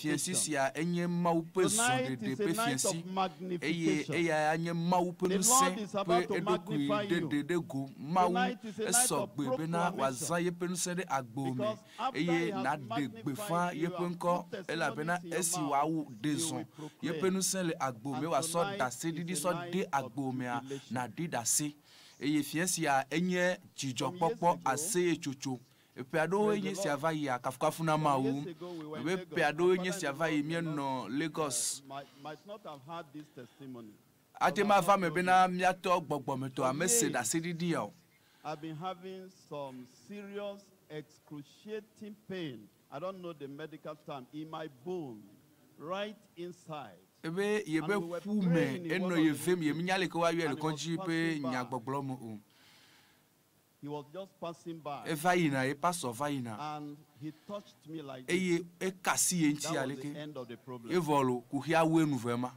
Fiẽsi sia enye Mawu ƒe Tonight zɔɖeɖe is a ƒe night fiẽsi of eye magnification. eya anye Mawu ƒe The ŋusẽ Lord is ƒe about to eɖokui magnify you. ɖeɖe ɖe go. Mawu Tonight is a night esɔ of gbe bena wòazã proclamation. yeƒe ŋusẽ ɖe agbo me Because after eye he has nàɖe gbeƒã magnified you yeƒe and ŋkɔ put testimonies elabena in your esi mouth, wòawu ɖe you zɔ will yeƒe proclaim. ŋusẽ le agbo me And wòasɔ tonight ɖaseɖiɖi is a sɔ de night of agbo mea jubilation. nàɖi ɖase eye fiẽ sia enye Some years dzidzɔkpɔkpɔ ago, aseyetsotso. Ƒe aɖewoe praise the nye sia Lord. va yia kafukafu na Some Mawu. years ago, we were in Ƒe Lagos. ƒe Our aɖewoe nye sia va father-in-law yi cannot, míenɔ Lagos. might not have had this testimony. Ate Because ma I've va not me known bena him. míatɔ gbɔgbɔmetɔ For ame se years, ɖaseɖiɖi ya o. I've been having some serious, excruciating pain. I don't know the medical term, in my bone, right inside. Ebe And yeƒe we were ƒu me praying in enɔ one of ye the vem ye meetings, minya le ke woayɔe le and he was kɔdzi ƒe passing by. nyagbɔgblɔ me o. He was just passing by, Eva yina ye pastor va yina and he touched me like this. eye eka asi ye ŋuti That was aleke. the end of the problem. Evɔ lo kuxia wu enu vɔ ema.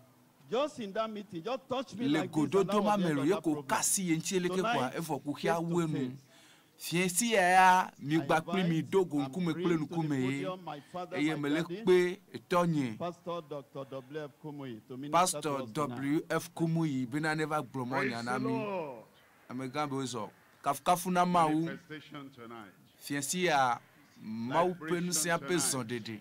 Just in that meeting, just touch me Le like this, and gododo that ma was the me end lo of ye that ko problem. ka asi ye ŋuti leke kɔa Tonight, evɔ kuxia face wu to enu. face, Fiẽ sia ya I migba kpli mi invite do go and ŋkume kple bring to the ŋkume ye podium my father, eye my mele daddy, kpe etɔnye Pastor Dr. W.F. Kumuyi, to minister to Pastor us tonight. W F Kumuyi bena ne va gblɔ mɔ Praise nya the na mi. Lord. Amegã be wozɔ. Kafukafu na Mawu. Manifestation tonight. Fiẽ sia Mawu ƒe Liberation ŋusẽa ƒe tonight. zɔɖeɖe,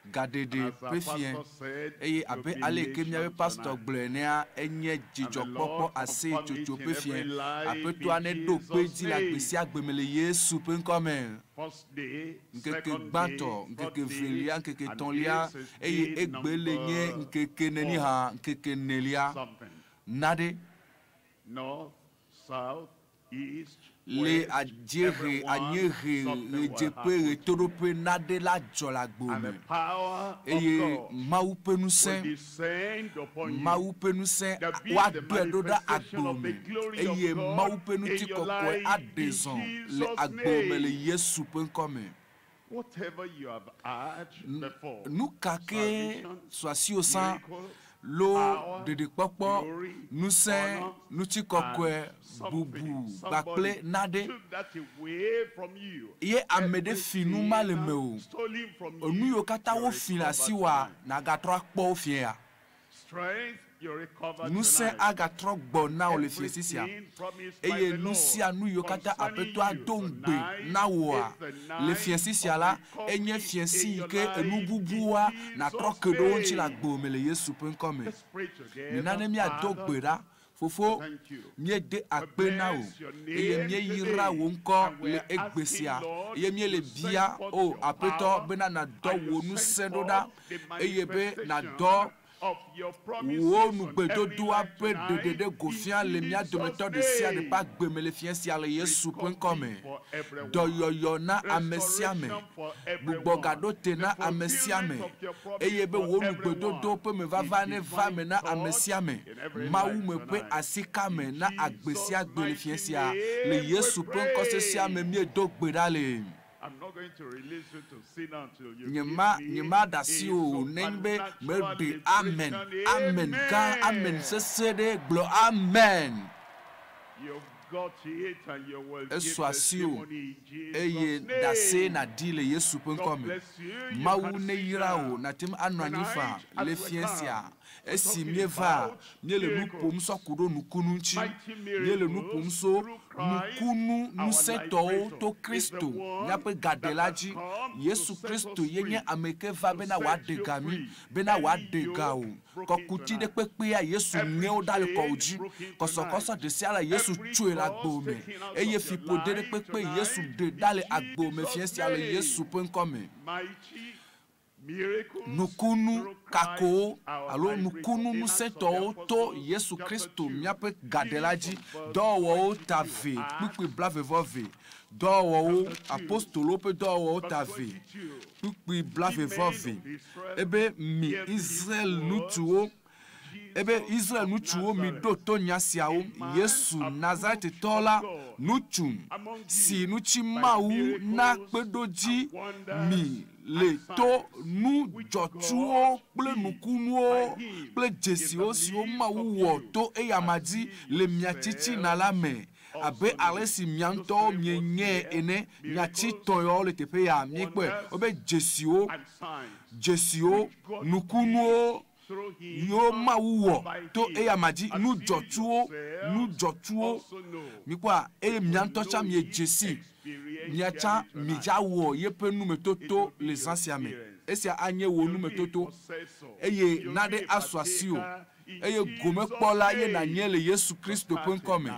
And gaɖeɖe as our ƒe fiẽ pastor said, eye abe ale yi ke míaƒe jubilation pastor tonight. gblɔe enea enye And the dzidzɔkpɔkpɔ Lord confirm it aseyetsotso in ƒe fiẽ. every life Aƒetɔa in neɖo kpe Jesus' dzi le agbe name. sia agbe me le Yesu ƒe ŋkɔ me. First day, Ŋkeke second day, gbãtɔ, third ŋkeke day, velia, ŋkeke and etɔ̃lia this is eye day egbe le nye number ŋkeke neni 4. hã ŋkeke nelia. Something. Naɖe. North, south, east, Le west, adziehe, everyone, anyiehe, something will ɣedzeƒe, happen to you. ɣetoɖoƒe naɖe la dzɔ le agbo And me. the power of Eye God Mawu ƒe will ŋusẽ, descend upon you. Mawu ƒe ŋusẽ There be the woadoe ɖo ɖe manifestation agbo of the me glory of eye God Mawu ƒe in your ŋutikɔkɔe life aɖe in zɔ le Jesus' agbo me le name. Yesu ƒe ŋkɔ me. Whatever you have had before, Nu ka ke salvation, su asiwò sã miracles, lo power, ɖeɖekpɔkpɔ, glory, ŋusẽ, honor, ŋutikɔkɔe, and something, bubu kpakple somebody naɖe took that away from you. ye ame ɖe fi nu ma le me o. Everything stolen from Enu you, yiwo katã you wofi le recover asiwòa tonight. nàgatrɔ akpɔ wo fiẽ ya. Strength, you recover Ŋusẽ tonight. agatrɔ gbɔ na wò le fiẽ si sia. Everything promised by Eye the nu Lord sia nu yiwo katã concerning Aƒetɔa you do ŋugbe tonight na wòa is the le night fiẽ si sia of la, enye recovery fiẽ si in yi your ke life enu in bubua nàtrɔ Jesus' ke ɖe wo ŋuti le name. agbo me le Yesu ƒe ŋkɔ me. Let's pray Mina together. ne míado Father, gbe ɖa. Fofo, thank you. míede We akpe na wò bless your eye name míeyra today. wò ŋkɔ And we le are egbe asking, sia Lord, eye míele you send bia forth o your Aƒetɔ power bena nàdɔ and you wò send ŋusẽ ɖo ɖa forth the eye be manifestation nàdɔ of your wò promises on every nugbedodoa life ƒe ɖeɖe tonight ɖe go in fia le mía Jesus' dometɔ ɖe sia ɖe name. ƒe agbe me le fiẽ sia le Yesu ƒe ŋkɔ me. Recovery for everyone. Dɔyɔyɔ na ame sia ame, Restoration for everyone. gbugbɔgaɖo te The na ame sia ame fulfillment of your promise eye be for wò nugbedodo everyone. ƒe A mevava neva me divine na ame touch sia ame. in every Mawu life me ƒe tonight. asika me In na agbe Jesus' sia agbe le mighty fiẽ sia le name we Yesu ƒe ŋkɔ sesia me pray. míedo gbe ɖa le. I'm not going to release you to sin until you Nye give ma nye me ma ɖe a asi o nenye be supernatural meɖe amen liberation. amen gã amen Amen. sese ɖe gblɔ amen. You've got it and you will give Esu asi o testimony in eye Jesus' ɖase name. nàɖi le Yesu ƒe ŋkɔ God me. bless you. You Mawu can sit neyra wò down. nàte ŋu anɔ anyi faa Tonight, le as we fiẽ sia. come, we're Esi talking míeva, about míele nu ƒom miracles. sɔ ku ɖo nukunu ŋuti. Mighty Míele nu ƒom miracles so through Christ, nukunu our ŋusẽtɔwo liberator, to is the Kristo one míaƒe that gaɖela has dzi. come to Yesu set Kristo us ye nye free, ame ke va to bena set wòaɖe you ga mí, free. bena Any wòaɖe ga yoke wò. broken Kɔkuti ɖe tonight, kpekpea Yesu every ŋe wo ɖa le kɔwò chain dzi. broken Kɔsɔkɔsɔ tonight, ɖe sia ɖe Yesu every tsoe le curse agbo me taken out eye of your fiƒode ɖe life kpekpe Yesu tonight ɖe ɖa in le agbo me fiẽ Jesus' sia le Yesu name. ƒe ŋkɔ me. Mighty miracles Nukunu through Christ, kakowo our alo liberator. nukunu In Acts of the ŋusẽtɔwo to Apostles, Yesu chapter Kristo 2, míaƒe gaɖela reading dzi. from verse Dɔwɔwɔwo ta 22. ve Acts kpukpui blavevɔ ve. Dɔwɔwɔwo chapter 2, apostolowo ƒe dɔwɔwɔwo ta verse ve 22. kpukpui Ye blavevɔ men ve. of Israel, Ebe mi hear these Israel words, ŋutsuwo ebe Jesus Israel of ŋutsuwo mi Nazareth, ɖo to nya siawo. a man Yesu approved Nazaretitɔ of la, God ŋutsu among si you ŋuti by Mawu na miracles kpeɖodzi and wonders mi le and to signs, nu which dzɔtsuwo God kple did by nukunuwo him kple in the dzesiwo siwo midst Mawu of wɔ you, to eyama as dzi ye le mia titina la yourselves me. Abe ale si mia ŋutɔwo mienyae ene, nyati tɔ̃ yawo le teƒe ya míekpɔe. Wobe dzesiwo, and signs dzesiwo, nukunuwo through him yiwo Mawu wɔ by to him. eyama dzi, As you nudzɔtsuwo, yourselves nudzɔtsuwo. also know. Mikpɔa eye mia ŋutɔ tsã miedze si. Miatsa midza wɔ yeƒe numetoto le zã sia me. Esia anye wò numetoto eye naɖe asu asiwò eye gomekpɔla ye nànye le Yesu Kristo ƒe ŋkɔme.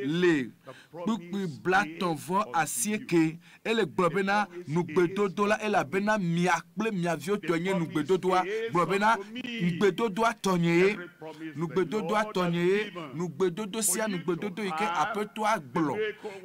Le kpukpui 38 ele gblɔ bena nugbedodo la elabena mia kple mia viwo tɔe nye nugbedodoa. Gblɔ bena nugbedodoa tɔnye ye, nugbedodoa tɔnye ye, nugbedodo sia nugbedodo yi ke aƒetɔa gblɔ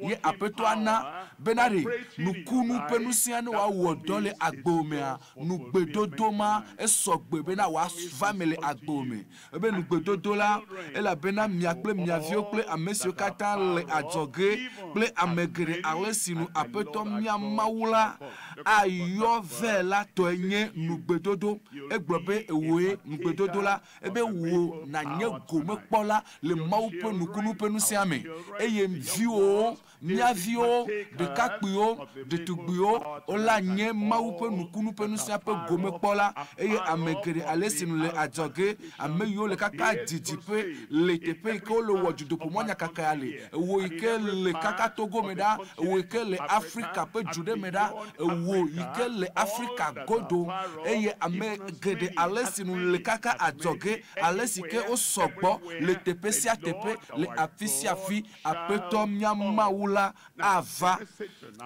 ye aƒetɔa na bena ɖe nukunu ƒe nu sia ne wòawɔ dɔ le agbewo mea, nugbedodo ma esɔ gbe bena wòava me le agbewo me. Ebe nugbedodo la elabena mia kple mia viwo kple ame siwo katã le adzɔge kple ame geɖe ale si nu aƒetɔ mía Mawu la ayɔ vɛ la tɔe nye nugbedodo. Egblɔ be ewoe nugbedodo la ebe wò nànye gomekpɔla le Mawu ƒe nukunu ƒe nu sia me eye viwòwo, mía viwo, ɖekakpuiwo, ɖetugbiwo wola nye Mawu ƒe nukunu ƒe nu sia ƒe gomekpɔla eye ame geɖe ale si nu le adzɔge, ame yiwo le kaka didiƒe le teƒe yi ke wole wɔ dutoƒomɔ nyakaka ya le, ewo yi ke le kaka Togo me ɖa, ewo yi ke le Afrika ƒe du ɖe me ɖa, ewo yi ke le Afrika godo eye ame geɖe ale si nu le kaka adzɔge, ale si ke wosɔ gbɔ le teƒe sia teƒe le afi sia afi, aƒetɔ mía Mawu la ava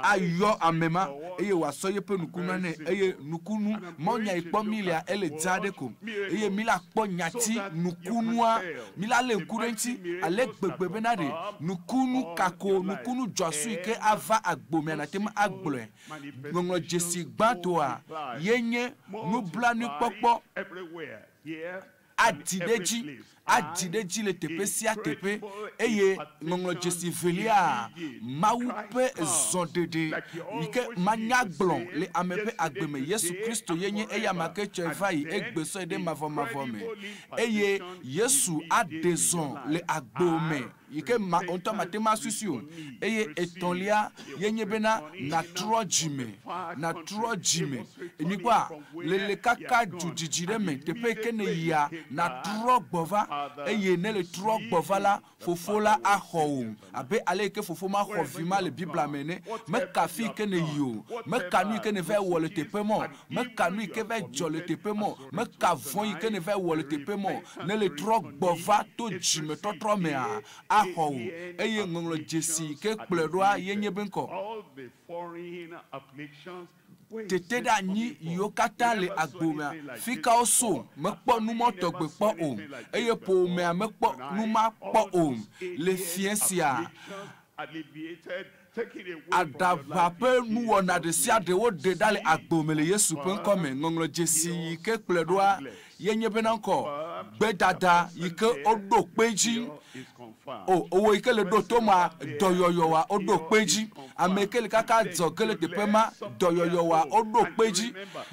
ayɔ ame ma eye wòasɔ yeƒe nukunua nɛ eye nukunu mawunya yi kpɔ mi lea ele dza ɖe ko eye mi la kpɔ nyati nukunua mi la lé ŋku ɖe ŋuti ale gbegbe bena ɖe nukunu kako nukunu dzɔasu yi ke ava agbomea nate ŋu agblɔe. Ŋɔŋlɔ dzesi gbãtɔa ye nye nublanuikpɔkpɔ adzi ɖe dzi adzi ɖe dzi le teƒe sia teƒe eye ŋɔŋlɔ dzesi velia Mawu ƒe zɔɖeɖe yi ke manya gblɔ le ame ƒe agbe me. Yesu Kristo ye nye eya ma ke tsɔe va yi egbe sɔe ɖe mavɔmavɔ me eye Yesu aɖe zɔ le agbewo me yi ke ma ŋutɔ mate ŋu asusui o. Eye etɔ̃lia ye nye bena nàtrɔ dzime, nàtrɔ dzime. Mikpɔa le le kaka dudzidzi ɖe me teƒe yi ke ne yia nàtrɔ gbɔ va eye ne le trɔ gbɔ va la fofo la axɔ wò abe ale yi ke fofo ma xɔ vi ma le Biblia me ene. Meka fi yi ke ne yi o, meka nu yi ke ne va wɔ le teƒe ma o, meka nu yi ke va dzɔ le teƒe ma o, meka vɔ̃ yi ke ne va wɔ le teƒe ma o. Ne le trɔ gbɔ va to dzimetɔtrɔ mea axɔ wò eye ŋɔŋlɔ dzesi yi ke kplɔe ɖoa ye nye be ŋkɔ. Tete ɖe anyi yiwo katã le agbomea fi ka woso mekpɔ numɔ tɔgbe kpɔ o eye ƒomea mekpɔ numa kpɔ o le fia sia aɖaʋa ƒe nuwɔna ɖe sia ɖe woɖe ɖa le agbome le Yesu ƒe ŋkɔme. Ŋɔŋlɔ dzesi yi ke kplɔe ɖoa ye nye bena ŋkɔ gbedada yi ke woɖo kpe dzi o owó yi ke le ɖo to ma dɔyɔyɔwa woɖo kpe dzi ame yi ke le kaka dzɔge le teƒe ma dɔyɔyɔwa woɖo kpe dzi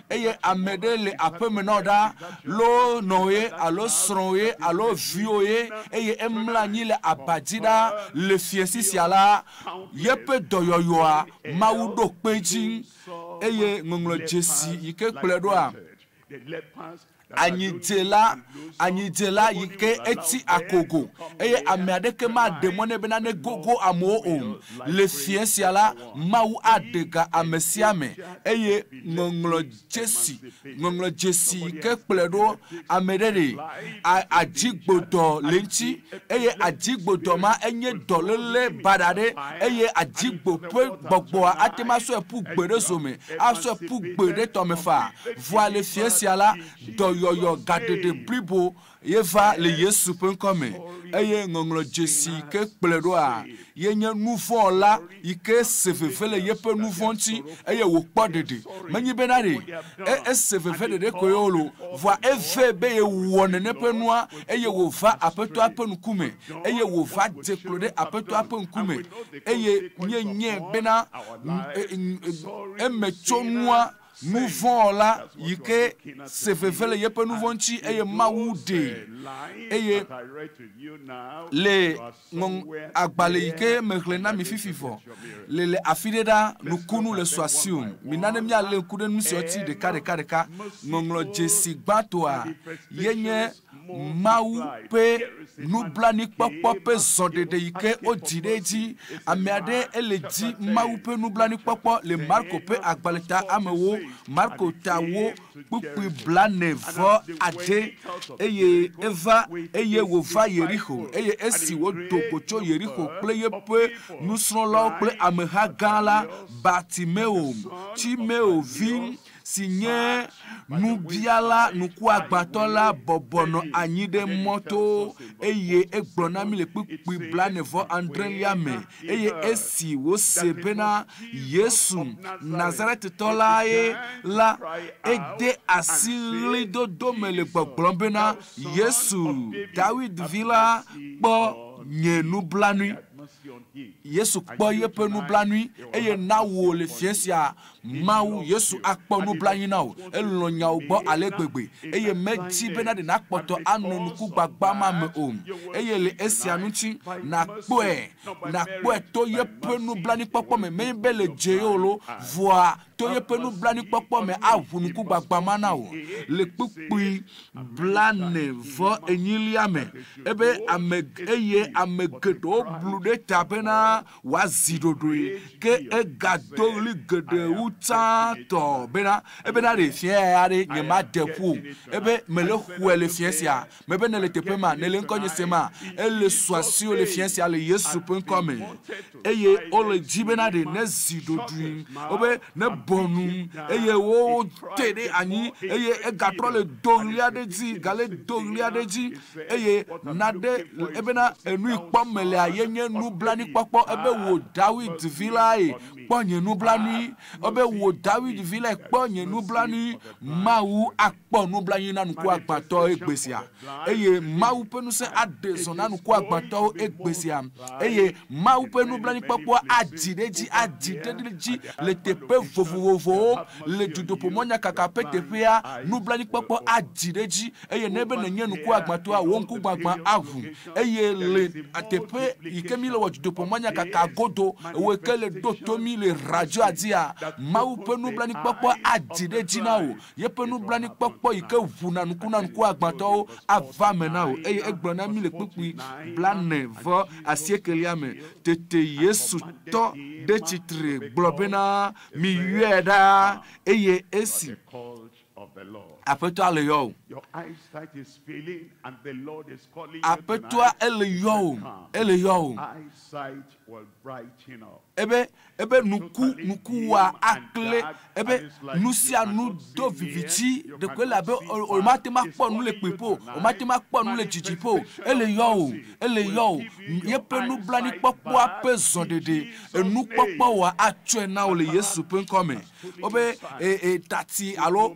eye ame ɖe le aƒeme na wo ɖa lo nɔwo ye alo srɔ̃wo ye alo viwo ye eye emlɔ anyi le aba dzi ɖa le fiesi sia la yeƒe dɔyɔyɔa Mawu ɖo kpe dzi eye ŋɔŋlɔ dzesi yi ke kplɔe ɖoa anyidzela yi ke etsi akogo eye ame aɖeke maɖe mɔ nɛ bena ne gogo amewo o le fia sia la Mawu aɖe ga ame sia ame eye ŋɔŋlɔ dzesi yi ke kplɔe ɖo ame ɖe ɖe adzigbodɔ le ŋuti eye adzigbodɔ ma enye dɔléle baɖa ɖe eye adzigbo ƒe gbɔgbɔa ate ŋu asɔe ƒu gbe ɖe zome asɔe ƒu gbe ɖe tɔme faa vɔa le fia sia la dɔyɔyɔ gaɖeɖe blibo ye va le Yesu ƒe ŋkɔme eye ŋɔŋlɔ dzesi yi ke kplɔe ɖoa ye nye nuvɔ̃ la yi ke se veve le yeƒe nuvɔ̃ ŋuti eye wòkpɔ ɖeɖe. Menye bena ɖe ese veve ɖeɖe koe o lo vɔa eve be yewɔ nene ƒe nua eye wòva aƒetɔa ƒe ŋkume eye wòva dze klo ɖe aƒetɔa ƒe ŋkume eye míenyae bena emetsonua. Nuvɔ̃wɔla yi ke se veve le yeƒe nu vɔ̃ ŋuti eye Mawu ɖee. Eye le ŋɔŋ agbalẽ yi ke mexlẽ na mi fifi vɔ le le afi ɖe ɖa nukunu le su asiwò. Mina ne míalé ŋku ɖe nu siawo ŋuti ɖeka ɖeka ɖeka. Ŋɔŋlɔdzesi gbãtɔa ye nye Mawu ƒe nublanuikpɔkpɔ ƒe zɔɖeɖe yi ke wodzi ɖe edzi. Ame aɖe ele dzi Mawu ƒe nublanuikpɔkpɔ le Marko ƒe agbalẽ ta amewo Marko ta wo kpukpui blane vɔ ade eye eva eye wòva Yerixo eye esi wodo go tso Yerixo kple yeƒe nusrɔ̃lawo kple ameha gã la Bartimeo Timeo vi si nye nubiala nukuagbãtɔ la bɔbɔ nɔ anyi ɖe mɔto eye egblɔ na mi le kpukpui blane vɔ adrelia me eye esi wose bena Yesu Nazaretitɔ la ye la ede asi ɣlidodo me le gbɔgblɔm bena Yesu Dawid vi la kpɔ nye nublanui. Yesu kpɔ yeƒe nublanui eye na wò le fia sia Mawu Yesu akpɔ nublanui na wò. Elɔ̃ nyawo gbɔ ale gbegbe eye medzi bena ɖe nakpɔtɔ anɔ nukugbagba ma me o. Eye le esia ŋuti nakpɔe nakpɔe to yeƒe nublanuikpɔkpɔ me menye be le dze ye o lo vɔa to yeƒe nublanuikpɔkpɔ me aʋu nukugbagba ma na wò. Le kpukpui blane vɔ enyilia me ebe ame eye ame geɖewo blu ɖe ta bena wòazi ɖoɖoe ke egado ɣli geɖe wu tsãtɔ bena ebena ɖe fia ya ɖe nye ma de ƒu o ebe mele xɔe le fia sia mebe ne le teƒe ma ne le ŋkɔ nye se ma ele su asiwò le fia sia le Yesu ƒe ŋkɔ me eye wole dzi bena ɖe ne zi ɖoɖoe wobe ne bɔ nu eye wote ɖe anyi eye egatrɔ le do ɣli aɖe dzi gale do ɣli aɖe dzi eye naɖe ebena enu yi kpɔm melea ye nye nublanuikpɔkpɔ ebe wò Dawid vi lae kpɔ nye nublanui ebe wò Dawid vi lae kpɔ nye nublanui. Mawu akpɔ nublanui na nukuagbãtɔwo egbe sia eye Mawu ƒe ŋusẽ aɖe zɔ na nukuagbãtɔwo egbe sia eye Mawu ƒe nublanuikpɔkpɔ adzi ɖe edzi adzi ɖe edzi le teƒe vovovowo le dutoƒomɔnyakaka ƒe teƒea nublanuikpɔkpɔ adzi ɖe edzi eye ne be nenye nukuagbãtɔa wò ŋkugbãgbã aʋu eye le teƒe yi ke mi le wɔ dutoƒomɔnyakaka godo wo ke le ɖo to mi le radioa dzia Mawu ƒe nublanuikpɔkpɔ adzi ɖe edzi na wò yeƒe nublanuikpɔkpɔ yi ke ʋuna nuku na nukuagbãtɔwo ava me na wò eye egblɔ na mi le kpukpui blane vɔ asiekelia me tete Yesu tɔ ɖe tsitre gblɔ bena miyɔe ɖa eye esi Aƒetɔa le yɔ wò. Aƒetɔa ele yɔ wò. Ele yɔ wò. Ebe ebe nuku nukuwa akle ebe nu sia nu do viviti ɖeko ele abe o mate ma kpɔ nu le kpuiƒe o o mate ma kpɔ nu le dzidziƒe o. Ele yɔ wò. Ele yɔ wò. Yeƒe nublanuikpɔkpɔa ƒe zɔɖeɖe enukpɔkpɔ wòa atsɔe na wò le Yesu ƒe ŋkɔ me. Wobe tati alo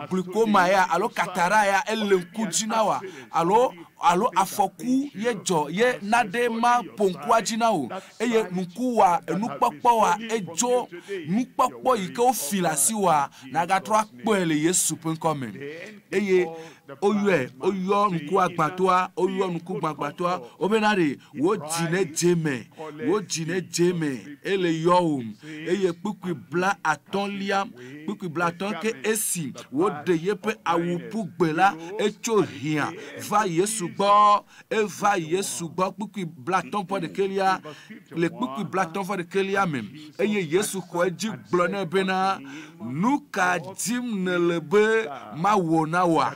glikoma ya alo katara ya ele ŋku dzi na wòa alo alo afɔku ye dzɔ ye naɖe ma ƒo ŋkua dzi na wò eye nukuwa enukpɔkpɔ wa edzo nukpɔkpɔ yi ke wofi le asi woa nagatrɔ akpɔe le Yesu ƒe ŋkɔ me eye woyɔe woyɔ nukuagbãtɔa woyɔ nukugbãgbãtɔa wobena ɖe wò dzi ne dze me wò dzi ne dze me ele yɔ wò eye kpukpui bla atɔ̃lia kpukpui bla atɔ̃ ke esi woɖe yeƒe awu ƒu gbe la etso hiã va Yesu gbɔ eva Yesu gbɔ kpukpui bla atɔ̃ vɔ ɖekelia le kpukpui bla atɔ̃ vɔ ɖekelia me eye Yesu xɔ edzi gblɔ nɛ bena nu ka dim nèle be mawɔ na wòa?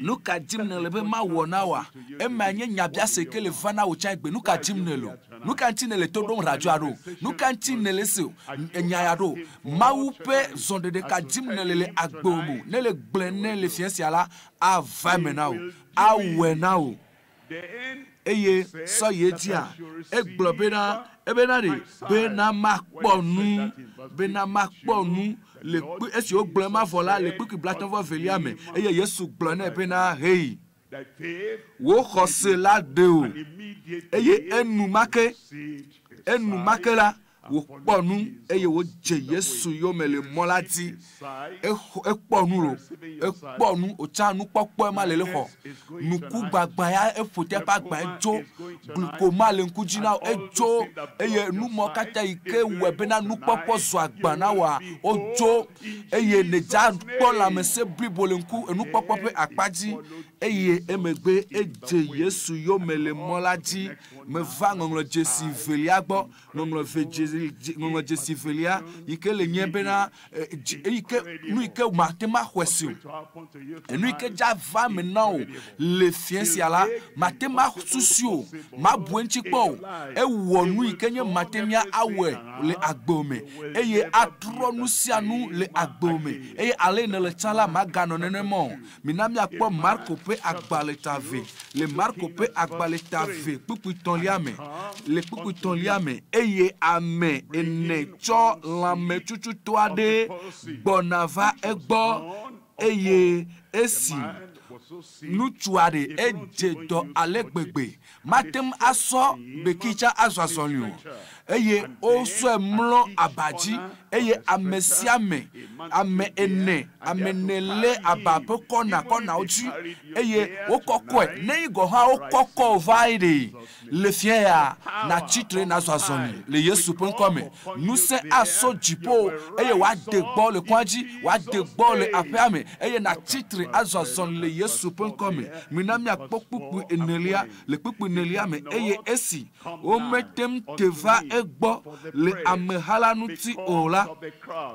Nu ka dim nèle be mawɔ na wòa? Ema nye nyabiase ke le va na wò tsã egbe. Nu ka dim nèle o? Nu ka ŋuti nèle to ɖom radioa ɖo? Nu ka ŋuti nèle se enya ya ɖo? Mawu ƒe zɔɖeɖe ka dim nèle le agbewò me? Ne le gblɔe ne le fia sia la, ava eme na wò, awɔe na wò. Eye sɔ yi edzia, egblɔ bena ebena ɖe bena makpɔ nu, bena makpɔ nu le kpui esi wogblɔ ema vɔ la le kpukpui blatɔ̃ vɔ evelia me eye Yesu gblɔ nɛ bena hei wò xɔse la ɖe o eye enumake enumake la Wòkpɔ nu eye wòdze Yesu yome le mɔ la dzi. Ekpɔ nu lo, ekpɔ nu wòtsa nukpɔkpɔe ma le le xɔ. Nuku gbagba ya eƒo teƒe agba edzo, glukoma le ŋku dzi na wo edzo eye numɔ katã yi ke wɔe bena nukpɔkpɔ zu agba na woa wodzo eye nedza kpɔ lãmesẽ blibo le ŋku enukpɔkpɔ ƒe akpa dzi eye emegbe edze Yesu yome le mɔ la dzi. Meva ŋɔŋlɔdzesi velia gbɔ, ŋɔŋlɔdzesi velia yi ke le nye bena eyi ke nu yi ke mate ŋu axɔe si o. Enu yi ke dza va eme na wò le fiẽ sia la, mate ŋu asusi o, mabu eŋuti kpɔ o. Ewɔ nu yi ke nye mate ŋu awɔe le agbe me eye atrɔ nu sia nu le agbe me eye ale nèle tsã la maganɔ nenema o. Mina míakpɔ Marko ƒe agbalẽ ta eve le Marko ƒe agbalẽ ta eve kpukpui tɔ̃lia me le kpukpui tɔ̃lia me eye ame ene tsɔ lãmetututɔ aɖe gbɔna va egbɔ eye esi ŋutsu aɖe edze dɔ ale gbegbe mate ŋu asɔ ɖekitsa azɔ azɔli o eye wosɔe mlɔ aba dzi eye ame sia ame ame ene lé aba ƒe kɔnawo dzi eye wokɔkɔe ne yi gɔ hã wokɔkɔ va yi ɖe le fia ya natsitre nazɔ azɔli le Yesu ƒe ŋkɔme. Ŋusẽ asɔ dziƒo eye wòade gbɔ le kɔa dzi, wòade gbɔ le aƒea me eye natsitre azɔ azɔli le Yesu ƒe ŋkɔme. Mina míakpɔ kpukpui enelia le kpukpui enelia me eye esi womete ŋu te va egbɔ le ameha la ŋuti o la,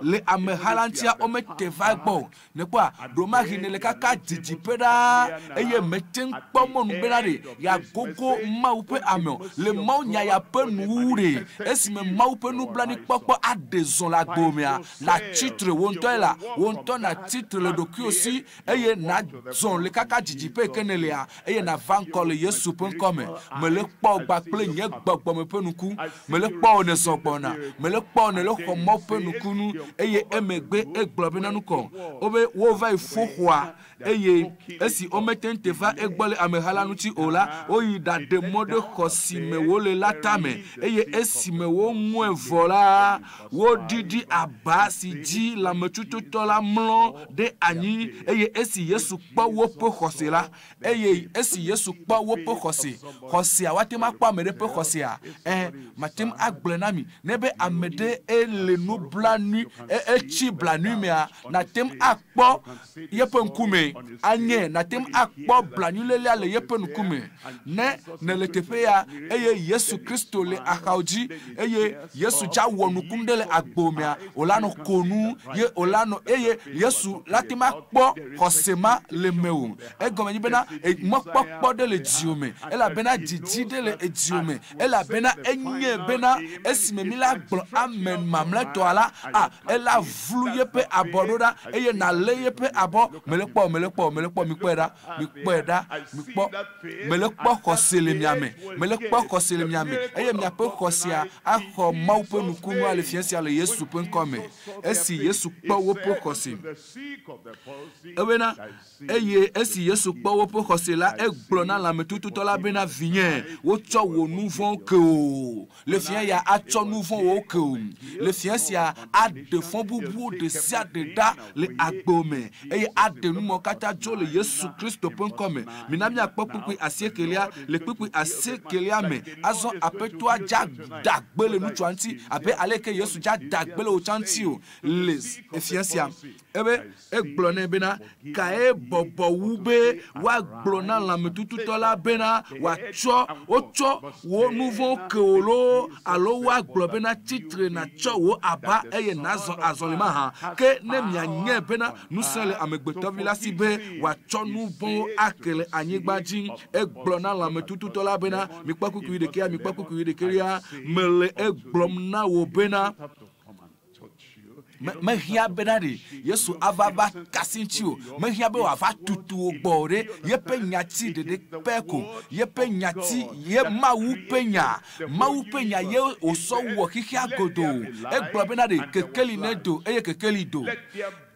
le ameha la ŋutia womete va egbɔ o. Nekpɔa ɖomahi ne le kaka didiƒe ɖaa eye mete ŋu kpɔ mɔnu bena ɖe yeagogo Mawu ƒe ame o le Mawu nya ya ƒe nuwuwu ɖe esime Mawu ƒe nublanuikpɔkpɔ aɖe zɔ le agbo mea natsitre wo ŋutɔe la wo ŋutɔ natsitre le ɖokuiwò si eye nazɔ le kaka didiƒe yi ke nèlea eye nava ŋkɔ le Yesu ƒe ŋkɔme. Mele kpɔ gba kple nye gbɔgbɔme ƒe nuku, mele kpɔ wò nèzɔ gbɔna, mele kpɔ wò nèle xɔ Mawu ƒe nukunu eye emegbe egblɔ bena nukɔ wobe wova yi fo xɔa eye esi womete ŋu te va egbɔ le ameha la ŋuti o la, woyi ɖaɖe mɔ ɖe xɔ si me wole la tame eye esime woŋɔe vɔ la, woɖiɖi aba si dzi lãmetututɔ la mlɔ ɖe anyi eye esi Yesu kpɔ woƒe xɔse la, eye esi Yesu kpɔ woƒe xɔse, xɔsea woate ŋu akpɔ ame ɖe ƒe xɔsea, mate ŋu agblɔe na mi ne be ame ɖe ele nublanui, etsi blanui mea, nate ŋu akpɔ yeƒe ŋkume anye, nate ŋu akpɔ blanuilélia le yeƒe ŋkume. Ne nèle teƒe ya eye Yesu Kristo le axawo dzi eye Yesu dza wɔ nukunu ɖe le agbo mea, wòla nɔ ko nu ye wòla nɔ eye Yesu la te ŋu akpɔ xɔse ma le mewò. Egɔme nyi bena mɔkpɔkpɔ ɖe le dziwò me elabena dzidzi ɖe le edziwò me elabena enye bena esime mi la gblɔ amen mamlɛtɔa la, ela vlu yeƒe abɔ ɖo ɖa eye nalé yeƒe abɔ. Mele kpɔ, mele kpɔ, mele kpɔ, mikpɔe ɖa, mikpɔe ɖa, mikpɔ. Mele kpɔ xɔse le mia me, mele kpɔ xɔse le mia me eye miaƒe xɔsea axɔ Mawu ƒe nukunua le fiẽ sia le Yesu ƒe ŋkɔme. Esi Yesu kpɔ woƒe xɔse, ebena eye esi Yesu kpɔ woƒe xɔse la, egblɔ na lãmetututɔ la bena vinye, wotsɔ wò nu vɔ̃wo ke wò. Le fiẽ ya atsɔ nu vɔ̃wo ke wò. Le fiẽ sia aɖe fɔbubu ɖe sia ɖe ɖa le agbo me eye aɖe numɔ katã dzo le Yesu Kristo ƒe ŋkɔme. Mina míakpɔ kpukpui asiekelia le kpukpui asiekelia me. Azɔ aƒetɔa dza da gbe le ŋutsua ŋuti abe ale ke Yesu dza da gbe le wò tsã ŋuti o le fiẽ sia. Ebe egblɔ nɛ bena kae bɔbɔ wu be woagblɔ na lãmetututɔ la bena wòatsɔ wotsɔ wò nu vɔ̃wo ke wò loo alo woagblɔ bena tsitre natsɔ wò aba eye nazɔ azɔli mahã. Ke ne mianye bena ŋusẽ le amegbetɔvi la si be wòatsɔ nu vɔ̃wo ake le anyigba dzi. Egblɔ na lãmetututɔ la bena mikpɔ kpukpui ɖekea, mikpɔ kpukpui ɖekelia, mele egblɔm na wò bena mehiã bena ɖe Yesu ava va kasi ŋuti o, mehiã be wòava tutu wò gbɔ o ɖe yeƒe nyati ɖeɖe pɛ ko, yeƒe nyati ye Mawu ƒe nya, Mawu ƒe nya ye wòsɔ wɔ xexea godoo. Egblɔ bena ɖe kekeli ne do eye kekeli do.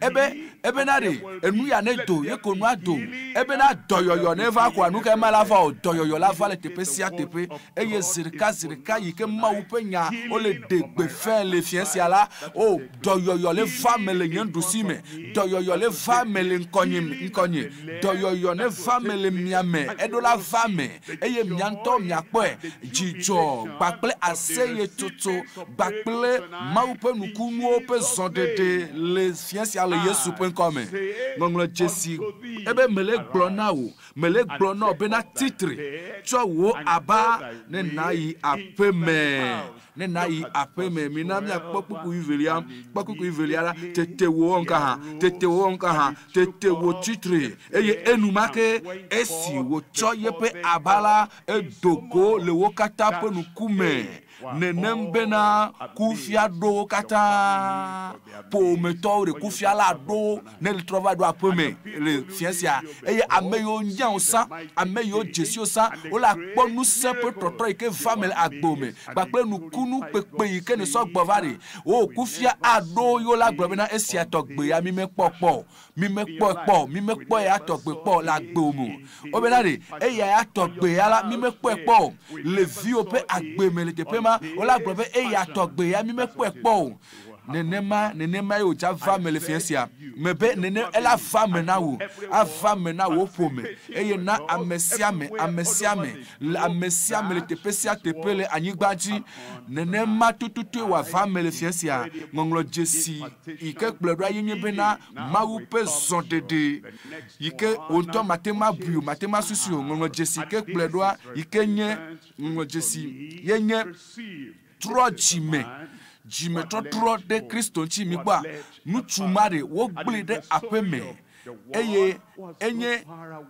Ebe ebena ɖe enu ya ne do ye ko nua do ebena dɔyɔyɔ ne va koa nu ke ma la va o dɔyɔyɔ la va le teƒe sia teƒe eye zi ɖeka zi ɖeka yi ke Mawu ƒe nya wole ɖe gbeƒãe le fia sia la o dɔyɔyɔ le va me le nye nuɖusi me dɔyɔyɔ le va me le ŋkɔnye ŋkɔnye dɔyɔyɔ ne va me le mia me eɖo la va me eye mia ŋutɔ miakpɔe dzidzɔ kpakple aseyetsotso kpakple Mawu ƒe nukunuwo ƒe zɔɖeɖe le fia sia le Yesu ƒe ŋkɔ me. Ŋɔŋlɔ dzesi ebe mele gblɔ na wò mele gblɔ na wò bena tsitre tsɔ wò aba ne nayi aƒe me ne nayi aƒe me mina miakpɔ kpukpui velia kpɔ kpukpui velia la tete wò ŋka hã tete wò ŋka hã tete wò tsitre eye enumake esi wòtsɔ yeƒe aba la edo go le wo katã ƒe ŋkume nenem bena kufia ɖo wo katã ƒometɔwo ɖe kufia la ɖo ne trɔ va ɖo aƒe me le fia sia eye ame yiwo nya wo sã ame yiwo dzesi wo sã wole akpɔ ŋusẽ ƒe tɔtrɔ yi ke va me le agbo me kpakple nukunu kpekpe yi ke ne sɔ gbɔ va ɖe wo kufia aɖo yiwo la gblɔ bena esia tɔgbe ya mi mekpɔ kpɔ o mi mekpɔ kpɔ o mi mekpɔ ya tɔgbe kpɔ le agbo me o wobena ɖe eya ya tɔgbe ya la mi mekpɔe kpɔ o le viwo ƒe agbe me le teƒe ma wola gblɔ be eya tɔgbe ya mi mekpɔe kpɔ o nenema nenema ye wòdza va me le fia sia me be nene ela va me na wò ava me na wò ƒome eye na ame sia ame ame sia ame le ame sia ame le teƒe sia teƒe le anyigba dzi nenema tututue wòava me le fia sia ŋɔŋlɔ dzesi yi ke kplɔe ɖoa ye nye bena Mawu ƒe zɔɖeɖe yi ke wò ŋutɔ mate ŋu abui o mate ŋu asusui o ŋɔŋlɔ dzesi yi ke kplɔe ɖoa yi ke nye ŋɔŋlɔ dzesi ye nye trɔ dzime dzimetɔtrɔ ɖe Kristo ŋuti mi kpɔa ŋutsu ma ɖe wogblẽ ɖe aƒe me eye enye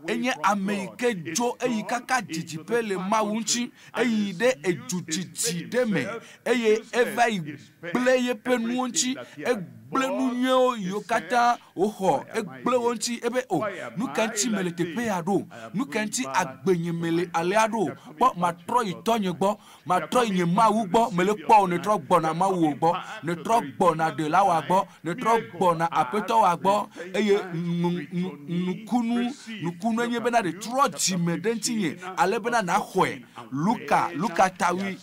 enye ame yi ke dzo eyi kaka didiƒe le Mawu ŋuti eyi ɖe edu didi ɖe me eye eva yi gblẽ yeƒe nuwo ŋuti egblẽ nu nyuiwo yiwo katã woxɔ egblẽ wo ŋuti ebe o nu ka ŋuti mele teƒe ya ɖo nu ka ŋuti agbenye mele alea ɖo kpɔ matrɔ yi tɔnye gbɔ matrɔ yi nye Mawu gbɔ mele kpɔ o netrɔ gbɔna Mawu wo gbɔ netrɔ gbɔna ɖela wa gbɔ netrɔ gbɔna aƒetɔ wa gbɔ eye nukunu nukunu enye bena ɖe trɔ dzime ɖe ŋutinye ale bena naxɔe Luka Luka tawi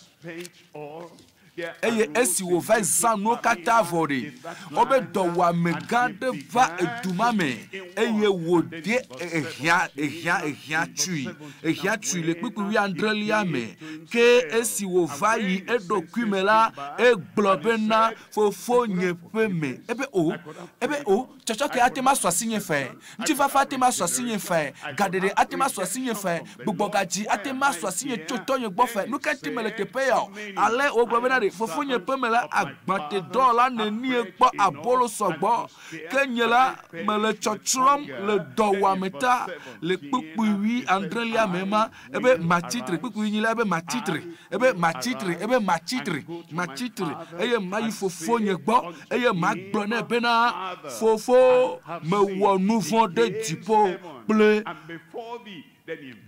eye esi wòva zã nuwo katã vɔ ɖe wobe dɔwɔame gã ɖe va edu ma me eye wòde ehiã ehiã ehiã tui ehiã tui le kpukpui wuiadrelia me ke esi wòva yi eɖokui me la egblɔ bena fofonye ƒe me ebe o ebe o tsɔtsɔke ate ma sɔ asi nye fɛ ŋutifafa ate ma sɔ asi nye fɛ gaɖeɖe ate ma sɔ asi nye fɛ gbugbɔgadzi ate ma sɔ asi nye tso tɔnye gbɔ fɛ nu ka ŋuti mele teƒe ya o ale wogblɔ bena ɖe fofonye ƒe me la agbatedɔwɔla nenie kpɔ abolo sɔgbɔ ke nye la mele tsɔtsrɔ̃m le dɔwɔame ta le kpukpui wuiadrelia me ma ebe matsitre kpukpui nyi la ebe matsitre ebe matsitre ebe matsitre matsitre eye mayi fofonye gbɔ eye magblɔ nɛ bena fofo mewɔ nu vɔ̃ ɖe dziƒo kple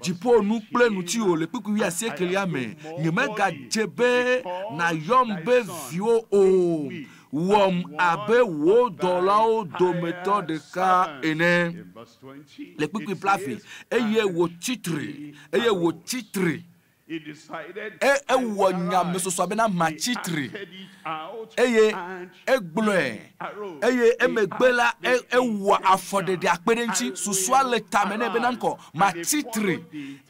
dziƒo nu kple ŋutiwò le kpukpui wuiasiekelia me nyemegadze be nàyɔm be viwò o wɔm abe wò dɔlawo dometɔ ɖeka ene le kpukpui blaeve eye wòtsitre eye wòtsitre ewɔ nyamesoso bena matsitre eye egblɔe eye emegbe la ewɔ afɔɖeɖe akpe ɖe ŋuti susua le tame nɛ bena ŋkɔ matsitre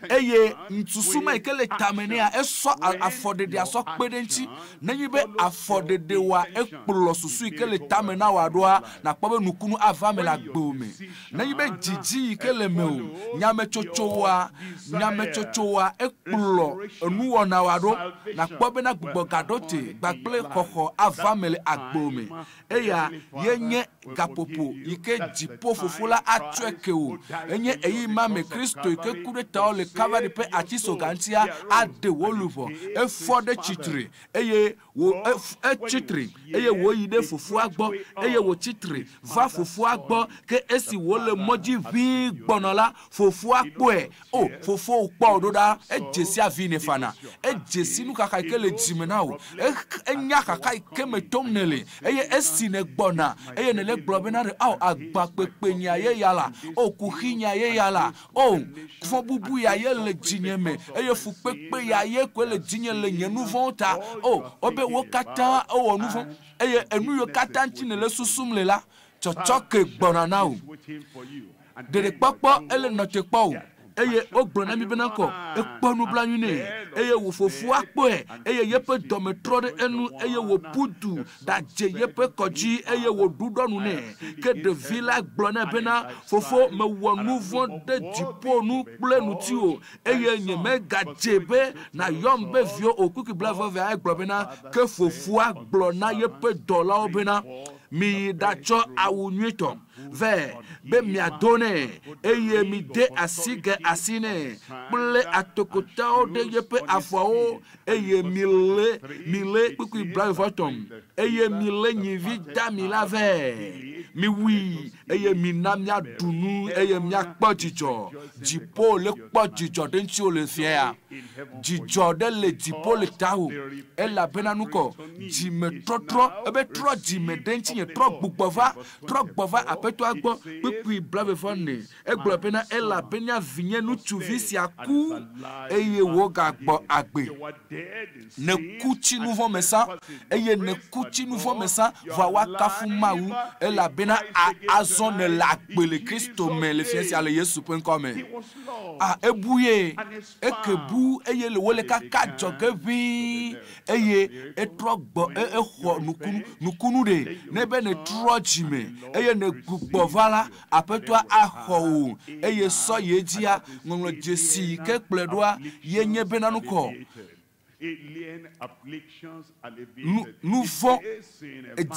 eye susu ma yi ke le tame nɛa esɔ afɔɖeɖea sɔ kpe ɖe ŋuti nenye be afɔɖeɖe wa ekplɔ susu yi ke le tame na wòa ɖoa nakpɔ be nukunu ava me le agbewo me nenye be dzidzi yi ke le me o nyametsotso wa nyametsotso wa ekplɔ enuwɔna wa ɖo nakpɔ bena gbugbɔgaɖo te kpakple xɔxɔ ava me le agbewo me eya ye nye gaƒoƒo yi ke dziƒo fofo la atsɔe ke wò enye eyi ma me Kristo yi ke ku ɖe tawo le Kalvari ƒe atisoga ŋutia aɖe wò luʋɔ efɔ ɖe tsitre eye wò etsitre eye wòyi ɖe fofoa gbɔ eye wòtsitre va fofoa gbɔ ke esi wòle mɔdzi ʋĩi gbɔnɔ la fofoa kpɔe o fofo kpɔ wò ɖo ɖa edze sia avi ne fana. Edze si nuxaxa yi ke le dzime na wò. Enya xaxa yi ke me tom ne le eye esi ne gbɔna eye ne le gblɔ bena ɖe ao agba kpekpe nya ye ya la o kuxi nya ye ya la o fɔ bubu ya ye le dzinye me eye fukpekpe ya ye koe le dzinye le nye nu vɔ̃wo ta o wobe wo katã ewɔ nu vɔ̃ eye enu yiwo katã ŋuti ne le susum le la tsɔtsɔ ke gbɔna na wò. Ɖeɖekpɔkpɔ ele nɔ te kpɔ o eye wogblɔ na mi bena kɔ ekpɔ nublanui nɛ eye wò fofoa kpɔe eye yeƒe dɔme trɔ ɖe enu eye wòƒu du ɖadze yeƒe kɔdzi eye wòɖuɖɔ nu nɛ. Ke ɖevi la gblɔ nɛ bena fofo mewɔ nu vɔ̃ ɖe dziƒo nu kple ŋutiwò eye nyemegadze be nayɔm be viwo o. Kpukpui blaeve egblɔ bena ke fofoa gblɔ na yeƒe dɔlawo bena miyi ɖatsɔ awu nyuitɔ vɛ be miado nɛ eye mide asigɛ asi nɛ kple atokotawo ɖe yeƒe afɔwo eye mile mile kpukpui 33 eye mile nyivi dami la vɛ miwui eye mina miaɖu nu eye miakpɔ dzidzɔ. Dziƒo le kpɔ dzidzɔ ɖe ŋutiwò le fia ya. Dzidzɔ ɖe le dziƒo le tawò elabena nukɔ dzimetɔtrɔ ebe trɔ dzime ɖe ŋutinye trɔ gbugbɔ va trɔ gbɔ va aƒetɔa gbɔ. Kpukpui 44 egblɔ bena elabena vinye ŋutsuvi sia ku eye wògagbɔ agbe. Ne ku tsi nu vɔ̃ me sã eye ne ku tsi nu vɔ̃ me sã vɔa woakafu Mawu elabena azɔ ne le agbe le Kristo me le fia sia le Yesu ƒe ŋkɔ me. A ebu ye eke bu eye le wole kaka dzɔge ʋĩi eye etrɔ gbɔ exɔ nukunu nukunu ɖe ne be ne trɔ dzime eye ne gbugbɔ va la aƒetɔa axɔ wò eye sɔ ye dzia ŋɔŋlɔ dzesi yi ke kplɔe ɖoa ye nye bena nukɔ nu vɔ̃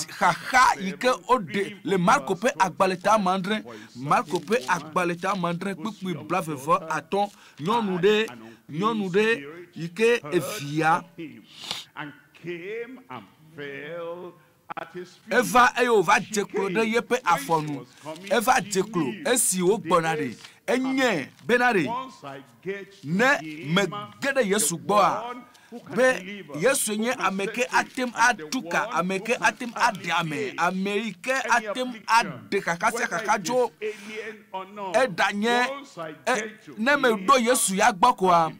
xaxa yi ke woɖe le Marko ƒe agbalẽ ta 6 Marko ƒe agbalẽ ta 6 kpukpui 23 nyɔnu ɖe nyɔnu ɖe yi ke evia eva eye wòva dze klo ɖe yeƒe afɔ nu. Eva dze klo esi wògbɔna ɖe enye bena ɖe ne mege ɖe Yesu gbɔa be Yesu nye ame ke ate ŋu atu ka, ame ke ate ŋu aɖe ame, ame yi ke ate ŋu aɖe xaxa sia xaxa dzo. Eɖanye ne meɖo Yesu ya gbɔ koa,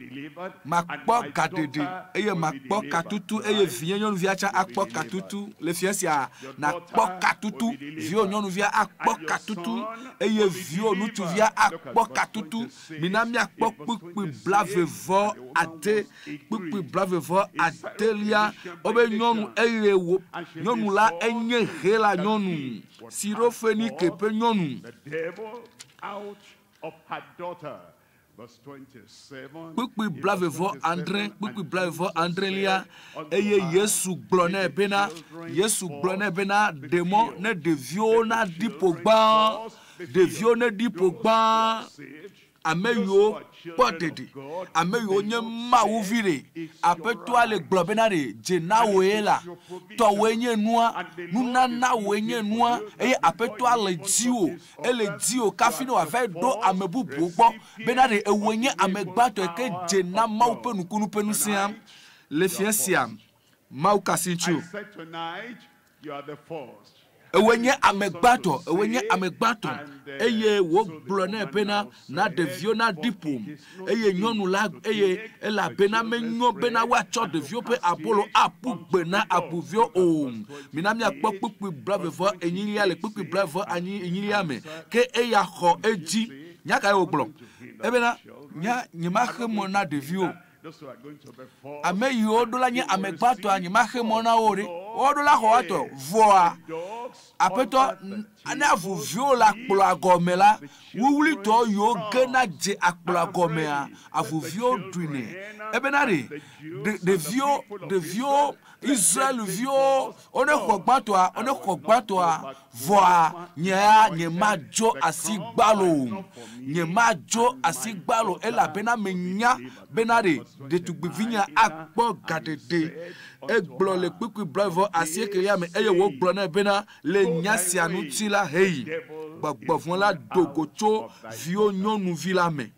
makpɔ gaɖeɖe eye makpɔ katutu eye vinye nyɔnuvia tsã akpɔ katutu le fia sia. Nakpɔ katutu, viwò nyɔnuvia akpɔ katutu eye viwò ŋutsuvia akpɔ katutu. Mina miakpɔ kpukpui 26 kpukpui 26 wobe nyɔnu eye wo nyɔnu la enye Hela nyɔnu Sirofenike ƒe nyɔnu. Kpukpui 26 kpukpui 26 eye Yesu gblɔ nɛ bena Yesu gblɔ nɛ bena ɖe mɔ ne ɖeviwo naɖi ƒo gbã ɖeviwo neɖi ƒo gbã ame yiwo kpɔ ɖeɖe ame yiwo nye Mawu vi ɖe aƒetɔa le gblɔ bena ɖe dze na wòe la tɔwòe nye nua nunana wòe nye nua eye aƒetɔa le dziwò ele dziwò kafi ne wòava ɖo ame bubuwo gbɔ bena ɖe ewòe nye ame gbãtɔ ke dze na Mawu ƒe nukunu ƒe ŋusẽa le fia sia. Mawu kasi ŋuti o. Ewòe nye ame gbãtɔ ewòe nye ame gbãtɔ eye wògblɔ nɛ bena na ɖeviwo naɖi ƒo eye nyɔnu la eye elabena menyo bena woatsɔ ɖeviwo ƒe abolo aƒu gbe na abuviwo o. Mina miakpɔ kpukpui 44 le kpukpui 44 me ke eya xɔ edzi. Nya kae wògblɔ? Ebena nya nyemaxe mɔ na ɖeviwo. Ame yiwo ɖo la nye ame gbãtɔa nyemaxe mɔ na wo ɖe. Woɖo la xɔ woatɔ vɔa aƒetɔ ne avuviwo le akplɔa gɔme la wuwlitɔ yiwo gena dze akplɔa gɔmea avuviwo ɖui nɛ. Ebena ɖe ɖeviwo ɖeviwo Israelviwo wone xɔ gbãtɔa wone xɔ gbãtɔa vɔa nyea nyemadzo asi gbalo nyemadzo asi gbalo elabena menya bena ɖe ɖetugbivinya akpɔ gaɖeɖe. Egblɔ le kpukpui 88 me eye wògblɔ nɛ bena le nya sia ŋuti la heyi gbɔgbɔ vɔ̃ la do go tso viwò nyɔnuvi la me.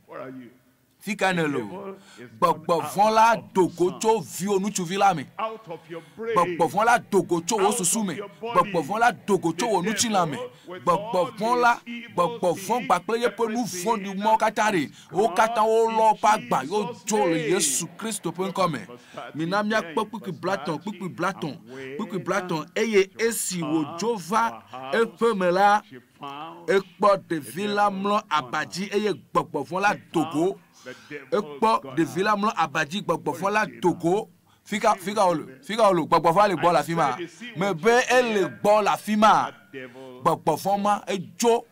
Fi ka ne le o? Gbɔgbɔ vɔ̃ la do go tso viwò ŋutsuvi la me. Out of your brain. Gbɔgbɔ vɔ̃ la do go tso wò susu me. Gbɔgbɔ vɔ̃ la do go tso wò ŋutilã me. Gbɔgbɔ vɔ̃ la, gbɔgbɔ vɔ̃ kpakple yeƒe nu vɔ̃ɖi mawo katã ɖe, wo katã wolɔ woƒe agba ye wodzo le Yesu Kristo ƒe ŋkɔ me. Mina míakpɔ kpukpui blatɔ̃, kpukpui blatɔ̃, kpukpui blatɔ̃ eye esi wòdzo va eƒe me la, She found ekpɔ ɖevi la mlɔ aba dzi eye gbɔgbɔ vɔ̃ la do go. the devil Ekpɔ gone ɖevi la out. mlɔ aba dzi gbɔgbɔ vɔ̃ la do go. Fika fika wòle fika wòle gbɔgbɔ vɔ̃ le gbɔ le afi ma. Mebe ele gbɔ le afi ma. That devil, Gbɔgbɔ vɔ̃ ma edzo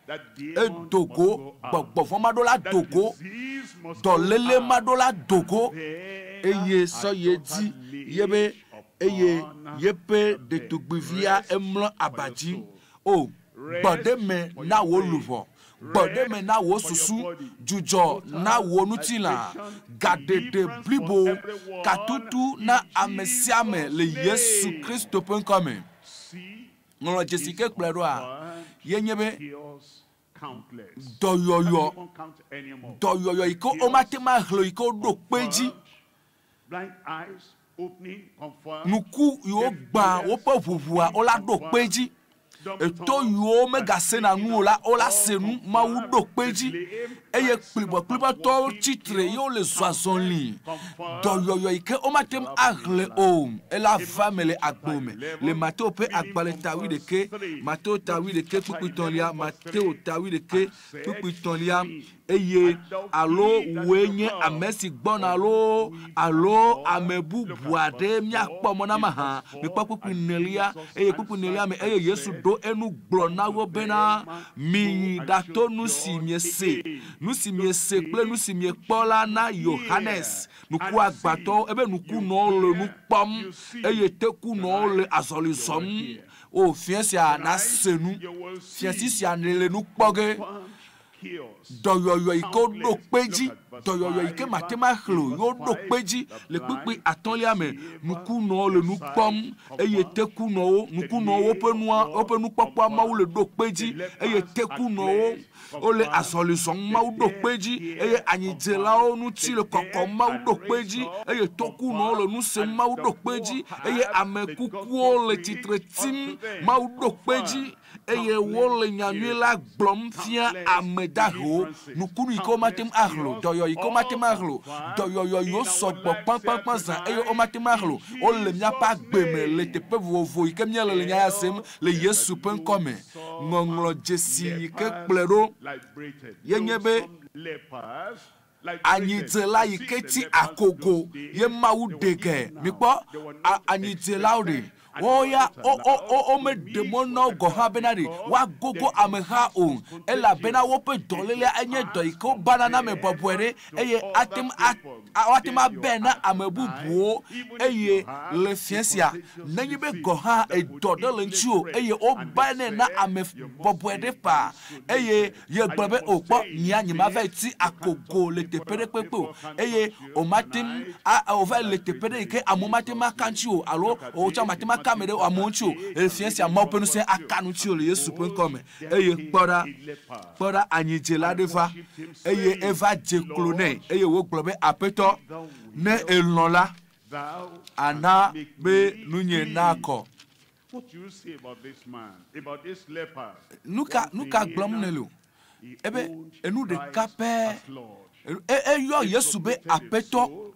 that demon edo must go. go out. Gbɔgbɔ vɔ̃ ma ɖo la That do go. disease must go Dɔléle out. ma ɖo la do go. There Eye her sɔ ye daughter dzi laid yebe eye upon yeƒe the bed. ɖetugbivia Rest emlɔ for aba your dzi. soul. O gbɔ ɖe me Rest for na your wò brain. luʋɔ. Gbɔ ɖe me na wò Rest for your susu. body. Dzudzɔ Total na wò ŋutilã. liberation, Gaɖeɖe deliverance for blibo. everyone Katutu in na ame sia ame le Jesus' Yesu name. Kristo ƒe ŋkɔ me. See, Ŋlɔ dzesi ke kplɔe ɖoa, confirmed ye nye be cures countless. dɔyɔyɔ Can't even count anymore. dɔyɔyɔ yi ke womate ŋu axlẽ o yi ke woɖo kpe dzi. Confirmed. Blind eyes opening, confirmed. Nuku yiwo gbã woƒe ʋuʋua wola ɖo kpe dzi. Eto yiwo megasena nu o la wola se nu Mawu ɖo kpe dzi eye kplibɔkplibɔtɔwo tsitre ye wole zɔ azɔli. Dɔyɔyɔ yi ke womate ŋu axlẽ o ela va me le agbo me le Mateo ƒe agbalẽ ta wuiɖeke Mateo ta wuiɖeke kpukpui tɔ̃lia Mateo ta wuiɖeke kpukpui tɔ̃lia eye alo wòe nye ame si gbɔna loo alo ame bubu aɖe míakpɔ mɔ na mahã. Mikpɔ kpukpui nelia eye kpukpui nelia me eye Yesu ɖo enu gblɔ na wo bena miyi ɖato nu si miese nu si miese kple nu si miekpɔ la na Yohanes nukuagbatɔwo ebe nukunɔwo le nu kpɔm eye tekunɔwo le azɔli zɔm. O fia sia nase nu fiasi sia le nu kpɔ ge. Confirmed cures. Dɔyɔyɔ yi ke woɖo kpe dzi dɔyɔyɔ yi ke mate ŋu axlẽ o ye woɖo kpe dzi le kpukpui atɔ̃lia me nukunɔwo le nu kpɔm eye tekunɔwo nukunɔwo woƒe nua woƒe nukpɔkpɔa Mawu le ɖo kpe dzi eye tekunɔwo wole azɔli zɔm Mawu ɖo kpe dzi eye anyidzelawo ŋuti le kɔkɔm Mawu ɖo kpe dzi eye tokunɔwo le nu sem Mawu ɖo kpe dzi eye ame kukuwo le tsitre tim Mawu ɖo kpe dzi eye wole nyanyui la gblɔm fia ame dahewo. Nukunu yi ke womate ŋu axlẽ o, dɔyɔ yi ke womate ŋu axlẽ o, dɔyɔyɔ yiwo sɔgbɔ kpãkpãkpã zã eye womate ŋu axlẽ o. Wole míaƒe agbe me le teƒe vovovo yi ke míele le nya ya sem le Yesu ƒe ŋkɔ me. Ŋɔŋlɔ dzesi yi ke kplɔe ɖo Liberated. ye nye be Some lepers anyidzela yi ke tsi akogo ye Mawu ɖe ge. Mikpɔ a- anyidzelawo ɖe. Woawo ya wo wo wo womeɖe mɔ na wo gɔ̃ hã bena ɖe woagogo ameha o elabena woƒe dɔlélea enye dɔ yi ke wobana na ame bɔbɔe ɖe eye ate ŋu a a- woate ŋu abɛ na ame bubuwo eye le fia sia nenye be gɔ̃ hã edɔ ɖe le ŋutiwò eye wobanɛ na ame bɔbɔe ɖe faa eye yegblɔ be o kpɔ nyea nyemava yi tsi akogo le teƒe ɖe kpekpe o eye womate ŋu a wova le teƒe ɖe yi ke amewo mate ŋu aka ŋuti o alo wotsɔ mate ŋu aka ame ɖe amewo ŋuti o efia sia Mawu ƒe ŋusẽ aka ŋuti o le Yesu ƒe ŋkɔ me eye kpɔ ɖa kpɔ ɖa anyidzela ɖe va eye eva dze klo nɛ eye wògblɔ be aƒetɔ ne elɔ̃ la Thou ana canst make be me nunye clean. nakɔ. What do you say about this man, about this leper? Nu ka One nu ka thing, gblɔm nele o he ebe owned enu ɖeka Christ pɛ as Lord. e- eyɔ He Yesu be submitted his aƒetɔ soul,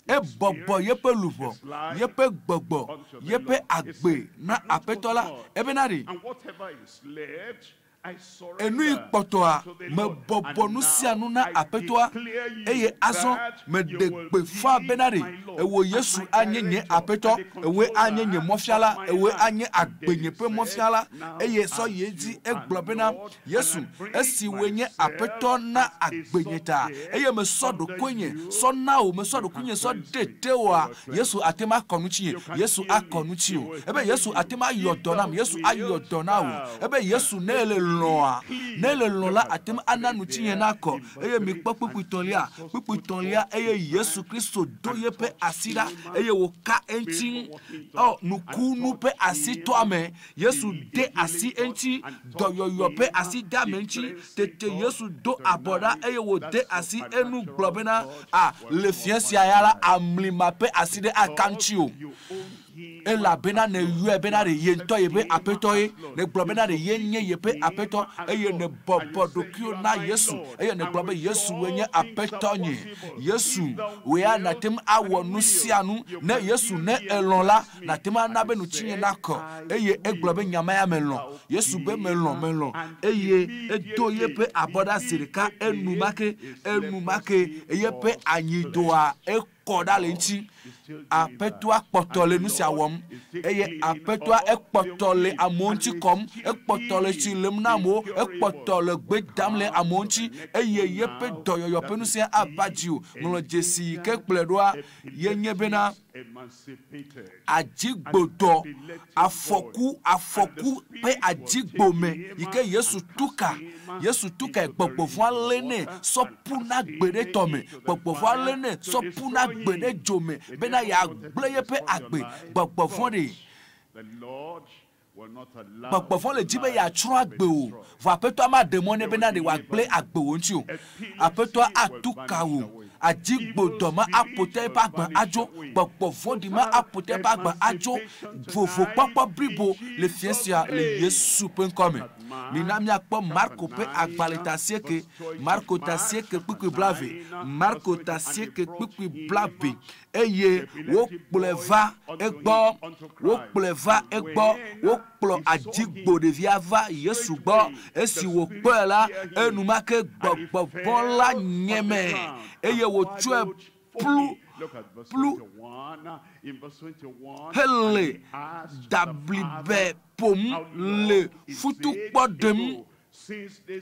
ebɔbɔ yeƒe luʋɔ yeƒe gbɔgbɔ unto the yeƒe Lord. He agbe said, na "I've not aƒetɔ got la much, ebena ɖe and whatever is left, I enu yi surrender kpɔtɔa to the Lord. mebɔbɔ And nu sia nu now na I aƒetɔa declare you eye azɔ that meɖe you will gbeƒã be bena ɖe my Lord ewò and Yesu my anye nye director and aƒetɔ the ewoe anye nye controller mɔfiala of my ewoe life. anye And then agbenye he ƒe said, mɔfiala Now eye sɔ as yi edzi you are egblɔ bena Lord, and Yesu I bring esi wòe nye myself aƒetɔ na as a agbenye ta subject eye mesɔ under ɖokuinye you, sɔ na wò mesɔ you ɖokuinye can sɔ cleanse de me. te wòa You will cleanse Yesu ate ŋu akɔ ŋutinye You can Yesu heal akɔ me. ŋuti You o will ebe heal Yesu you. ate ŋu ayɔ If dɔ nam thou Yesu ayɔ wilt, dɔ na wò thou ebe Yesu canst ne ele make me lɔ̃a ne le lɔ̃ la ate ŋu ana nutsinye nakɔ eye mikpɔ kpukpui tɔ̃lia kpukpui tɔ̃lia eye Yesu Kristo do yeƒe asi ɖa eye wòka eŋuti ɔ nukunu ƒe asi tɔ ame Yesu de asi eŋuti dɔyɔyɔ ƒe asi de ame ŋuti tete Yesu do abɔ ɖa eye wòde asi enu gblɔ bena a le fia sia ya la amlima ƒe asi ɖe aka ŋuti o elabena ne yɔe bena ɖe ye ŋutɔ yeƒe aƒetɔ ye ne gblɔ bena ɖe ye nye yeƒe aƒetɔ eye ne bɔbɔ ɖokuiwò na Yesu eye ne gblɔ be Yesu woe nye aƒetɔ nye Yesu woe nate ŋu awɔ nu sia nu ne Yesu ne elɔ̃ la nate ŋu ana be nutsinye nakɔ eye egblɔ be nyama ya melɔ̃ Yesu be melɔ̃ melɔ̃ eye edo yeƒe abɔ ɖa zi ɖeka enumake enumake yeƒe anyidoa ekɔ ɖa le ŋuti aƒetɔa kpɔtɔ le nu sia wɔm eye aƒetɔa ekpɔtɔ le amewo ŋuti kɔm ekpɔtɔ le tsi lem na amewo ekpɔtɔ le gbe dam le amewo ŋuti eye yeƒe dɔyɔyɔ ƒe nu sia ava dzi o ŋlɔ dzesi yi ke kplɔe ɖoa ye nye bena adzigbodɔ afɔku afɔku ƒe adzigbo me yi ke Yesu tu ka Yesu tu ka gbɔgbɔvɔa lé nɛ sɔ ƒu na gbe ɖe tɔme gbɔgbɔvɔa lé nɛ sɔ ƒu na gbe ɖe dzo me bena yeagblẽ yeƒe agbe gbɔgbɔvɔ ɖe gbɔgbɔvɔ le dzi be yeatsrɔ̃ agbe o vɔ aƒetɔa ma ɖe mɔ nɛ bena ɖe wòagblẽ agbe wò ŋuti o aƒetɔa atu ka wò adzigbodɔ ma aƒo te eƒe agbe adzo gbɔgbɔ vɔ̃ɖi ma aƒo te eƒe agbe adzo vovokpɔkpɔ blibo le fia sia le Yesu ƒe ŋkɔ me mina miakpɔ Marko ƒe agbalẽ ta asieke Marko ta asieke kpukpui blaeve Marko ta asieke kpukpui blaeve eye wokplɔe va egbɔ wokplɔe va egbɔ wokplɔ adzigbo ɖevia va Yesu gbɔ esi wòkpɔe la enumake gbɔgbɔvɔ la nyeme eye wòtsɔe plu plu hele dablibe ƒom le futukpɔ ɖem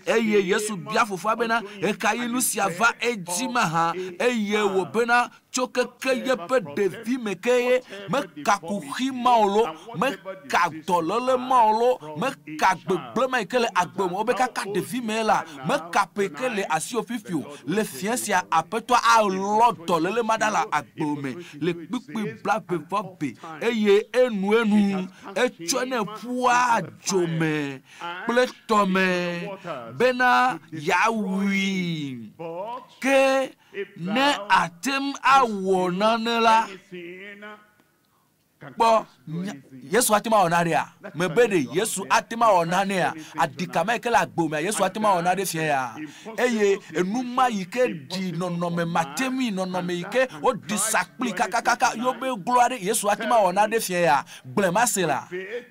eye Yesu bia fofoa bena ɣekaɣi nu sia va edzi mahã eye wòbena tso keke yeƒe ɖevi me ke ye meka kuxi ma o lo meka dɔléle ma o lo meka gbegblẽ ma yi ke le agbe me wobe kaka ɖevi me la meka ƒe ke le asiwò fifi o le fia sia aƒetɔ alɔ dɔléle ma ɖa le agbe me le kpukpui blaeve vɔ ve eye enuenu etsɔe ne ƒua dzome kple tɔme bena yeawui ke ne ate ŋu awɔ nane la kpɔ Yesu ate ŋu awɔ nanea mebe ɖe Yesu ate ŋu awɔ nanea aɖikame yi ke le agbe mea Yesu ate ŋu awɔ nane fia ya eye enuma yi ke ɖi nɔnɔme matemi nɔnɔme yi ke woɖi sakpli kakakaka yewobe glo aɖe Yesu ate ŋu awɔ nane fia ya gblẽ ma se la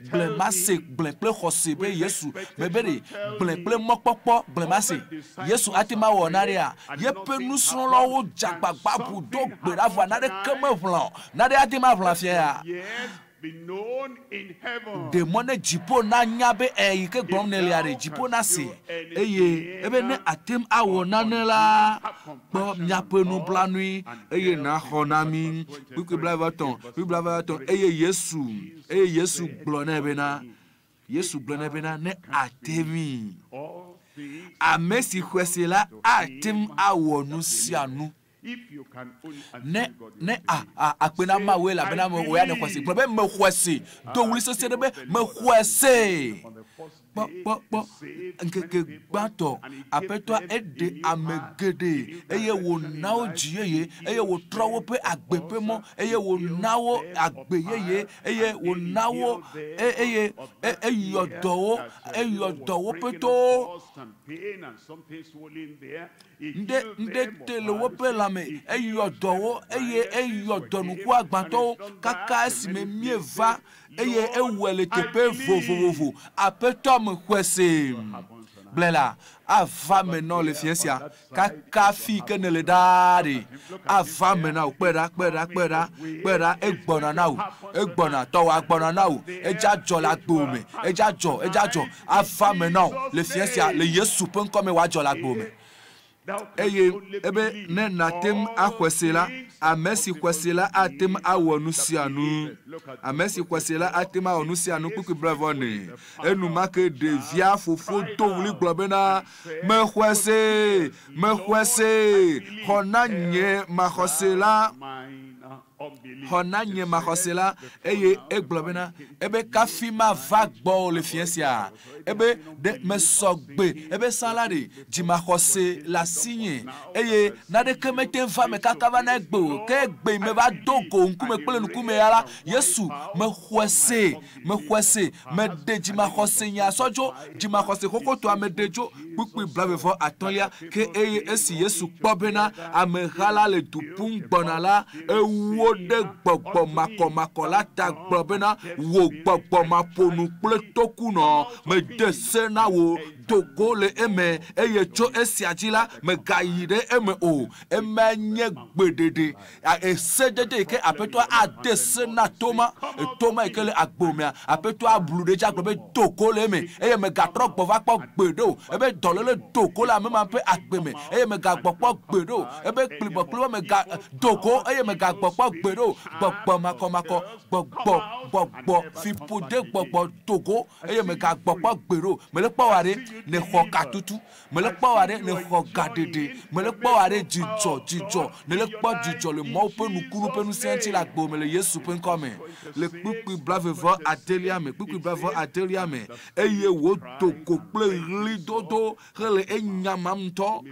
gblẽ ma se gblẽ kple xɔse be Yesu mebe ɖe gblẽ kple mɔkpɔkpɔ gblẽ ma se Yesu ate ŋu awɔ nanea yeƒe nusrɔ̃lawo dze agbagba ʋu do gbe ɖa vɔa naneke meʋlã o nane ate ŋu aʋlã fia ya ɖe mɔ ne dziƒo nanya be ɛ yi ke gblɔm ne lia ɖe dziƒo nase eye ebe ne ate ŋu awɔ nane la kpɔ miaƒe nublanui eye naxɔ na mi kpukpui blaeve etɔ̃ kpukpui blaeve etɔ̃ eye Yesu eye Yesu gblɔ nɛ bena Yesu gblɔ nɛ bena ne ate ŋui ame si xɔe se la ate ŋu awɔ nu sia nu ne ne a a akpe na Mawu elabena wò ya nexɔe se gblɔ be mexɔe se do ɣli sesĩe ɖe be mexɔe se kpɔ kpɔ kpɔ ŋkeke gbãtɔ aƒetɔa eɖe ame geɖe eye wòna wo dzi yeye eye wòtrɔ woƒe agbe ƒe mɔ eye wòna wo agbe yeye eye wòna wo eye eyɔ dɔ wo eyɔ dɔ woƒe towo ŋɖe ŋɖe te le woƒe lãme eyɔ dɔ wo eye eyɔ dɔ nuku agbatɔwo kaka esime mieva eye ewɔe le teƒe vovovovo aƒetɔ me xɔe se gblẽ la ava me nɔ le fia sia kaka fi ke ne le ɖaa ɖe ava me na wò kpɔe ɖa kpɔe ɖa kpɔe ɖa kpɔe ɖa egbɔna na wò egbɔna tɔwò agbɔna na wò edza dzɔ le agbo me edza dzɔ edza dzɔ ava me na wò le fia sia le Yesu ƒe ŋkɔ me wòadzɔ le agbo me. Eye ebe ne nàte ŋu axɔe se la, ame si xɔe se la ate ŋu awɔ nu sia nu. Ame si xɔe se la ate ŋu awɔ nu sia nu. Kpukpui blaeve-vɔ-ene. Enumake ɖevia fofo do ɣli gblɔ bena, Mexɔe se, mexɔe se, xɔ na nye maxɔse la. Xɔ na nye maxɔse la. Eye egblɔ bena, ebe kafi mava gbɔwò le fiẽ sia. Ebe ɖe mesɔ gbe, ebe sã la ɖe dzimaxɔse le asinye eye naneke mete ŋu va eme kaka va na egbe o. Ke egbe meva do go ŋkume kple ŋkume ya la, Yesu, mexɔe se, mexɔe se, meɖe dzimaxɔse nye asɔ dzo, dzimaxɔse xoxotɔa meɖe dzo. Kpukpui 35. Ke eye esi Yesu kpɔ bena ameha la le du ƒum gbɔna la, ewo ɖe gbɔgbɔ makɔmakɔ la ta gblɔ bena, wò gbɔgbɔ maƒonu kple tokunɔ, mede se na wò, do go le eme, eye tso esia dzi la, megayi ɖe eme o. Emae nye gbeɖeɖe, esedede yi ke Aƒetɔa ade se na toma, etoma yi ke le agbo mea, Aƒetɔa ablu ɖe edzi agblɔ be do go le eme, eye megatrɔ gbɔ va kpɔ gbeɖe o. Ebe dɔléle do go le ame ma ƒe agbe me, eye megagbɔ kpɔ gbeɖe o. Ebe kplibɔkplibɔ mega do go, eye megagbɔ kpɔ gbeɖe o. Gbɔgbɔ makɔmakɔ, gbɔgbɔ, gbɔgbɔ, fiƒode gbɔgbɔ do go, eye megagbɔ kpɔ gbeɖe o. Mele kpɔ wa ɖe, nexɔ katutu. Mele kpɔ wa ɖe, nexɔ gaɖeɖe. Mele kpɔ wa ɖe, dzidzɔ, dzidzɔ. Nele kpɔ dzidzɔ le Mawu ƒe nukunu ƒe ŋusẽ ŋuti le agbe me le Yesu ƒe ŋkɔ me. Le kpukpui 26 me, kpukpui 26 me, eye wòdo go kple ɣlidodo hele enyamam ŋutɔ.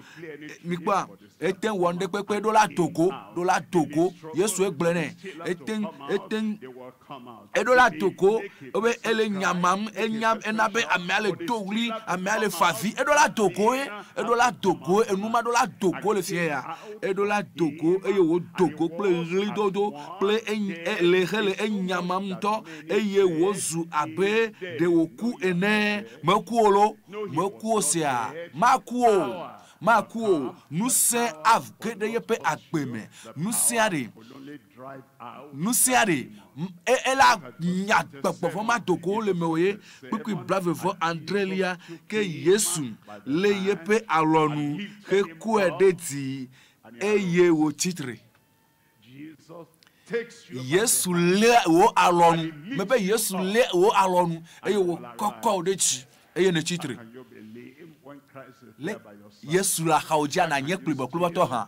Mikpɔa, ete wɔ nu ɖe kpekpe ɖo la do go, ɖo la do go. Yesu egblɔe nɛ. Ete, ete, eɖo la do go ebe ele nyamam, enyam, ena be amea le do ɣli, amea le fa avi. Eɖo la do go ye, eɖo la do go, enuma ɖo la do go le fia ya. Eɖo la do go eye wòdo go kple ɣlidodo kple le hele enyamam ŋutɔ eye wòzu abe ɖe wòku ene. Meku o lo, meku o sia, maku o. Maku o. Ŋusẽ age ɖe yeƒe agbe me. Ŋusẽa ɖe, ŋusẽa ɖe, ela nya gbɔgbɔ vɔ̃ ma do go le mewò ye. Kpukpui 76, ke Yesu le yeƒe alɔnu hekɔe ɖe dzi eye wòtsi tre. Yesu lé wò alɔnu. Mebe Yesu lé wò alɔnu eye wòkɔkɔ wò ɖe dzi eye nètsi tre. Le Yesu le axawo dzia nànye kplibɔkplibɔtɔ hã.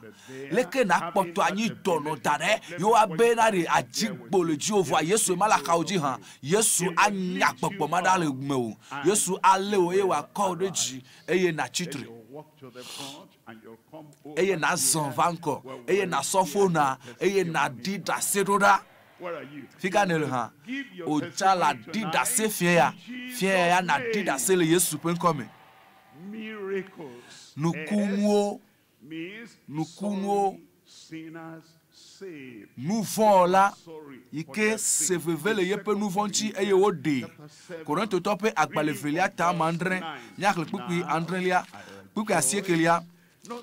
Leke nàkpɔtɔ anyi dɔnɔ da ɖe yewoa be na ɖe adzigbo le dziwò vɔa Yesu ma le axawo dzi hã. Yesu anya gbɔgbɔ ma ɖa le mewò. Yesu alé wò eye wòakɔ wò ɖe dzi eye nàtsi tre. Eye nàzɔ va ŋkɔ eye nàsɔ fona eye nàɖi ɖase ɖo ɖa. Fika nèle hã, wòtsa la ɖi ɖase fia ya. Fia ya nàɖi ɖase le Yesu ƒe ŋkɔ me. Nukunuwo, nukunuwo, nuvɔ̃ la yi ke se veve le yeƒe nuvɔ̃ ŋuti eye woɖee. Korintotɔ ƒe agbalẽ 2 ta 7, míaxlẽ kpukpui 6, kpukpui 8.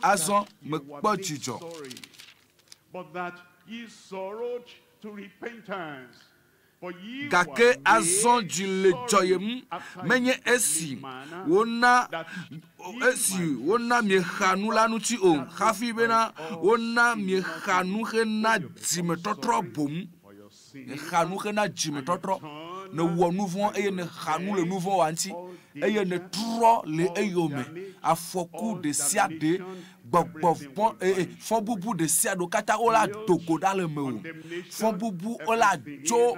Azɔ mekpɔ dzidzɔ. Gake azɔ dzi le dzɔyem menye esi wona esi wona miexa nu la ŋuti o, hafi bena wona miexa nu hena dzimetɔtrɔ boŋ. Nexa nu hena dzimetɔtrɔ. Newɔ nu vɔ̃ eye nexa nu le nu vɔ̃ wa ŋuti eye netrɔ le eyome. Afɔku ɖe sia ɖe, gbɔgbɔ vɔ̃, fɔbubu ɖe sia ɖe wo katã wola do go ɖa le mewò. Fɔbubu wola dzo,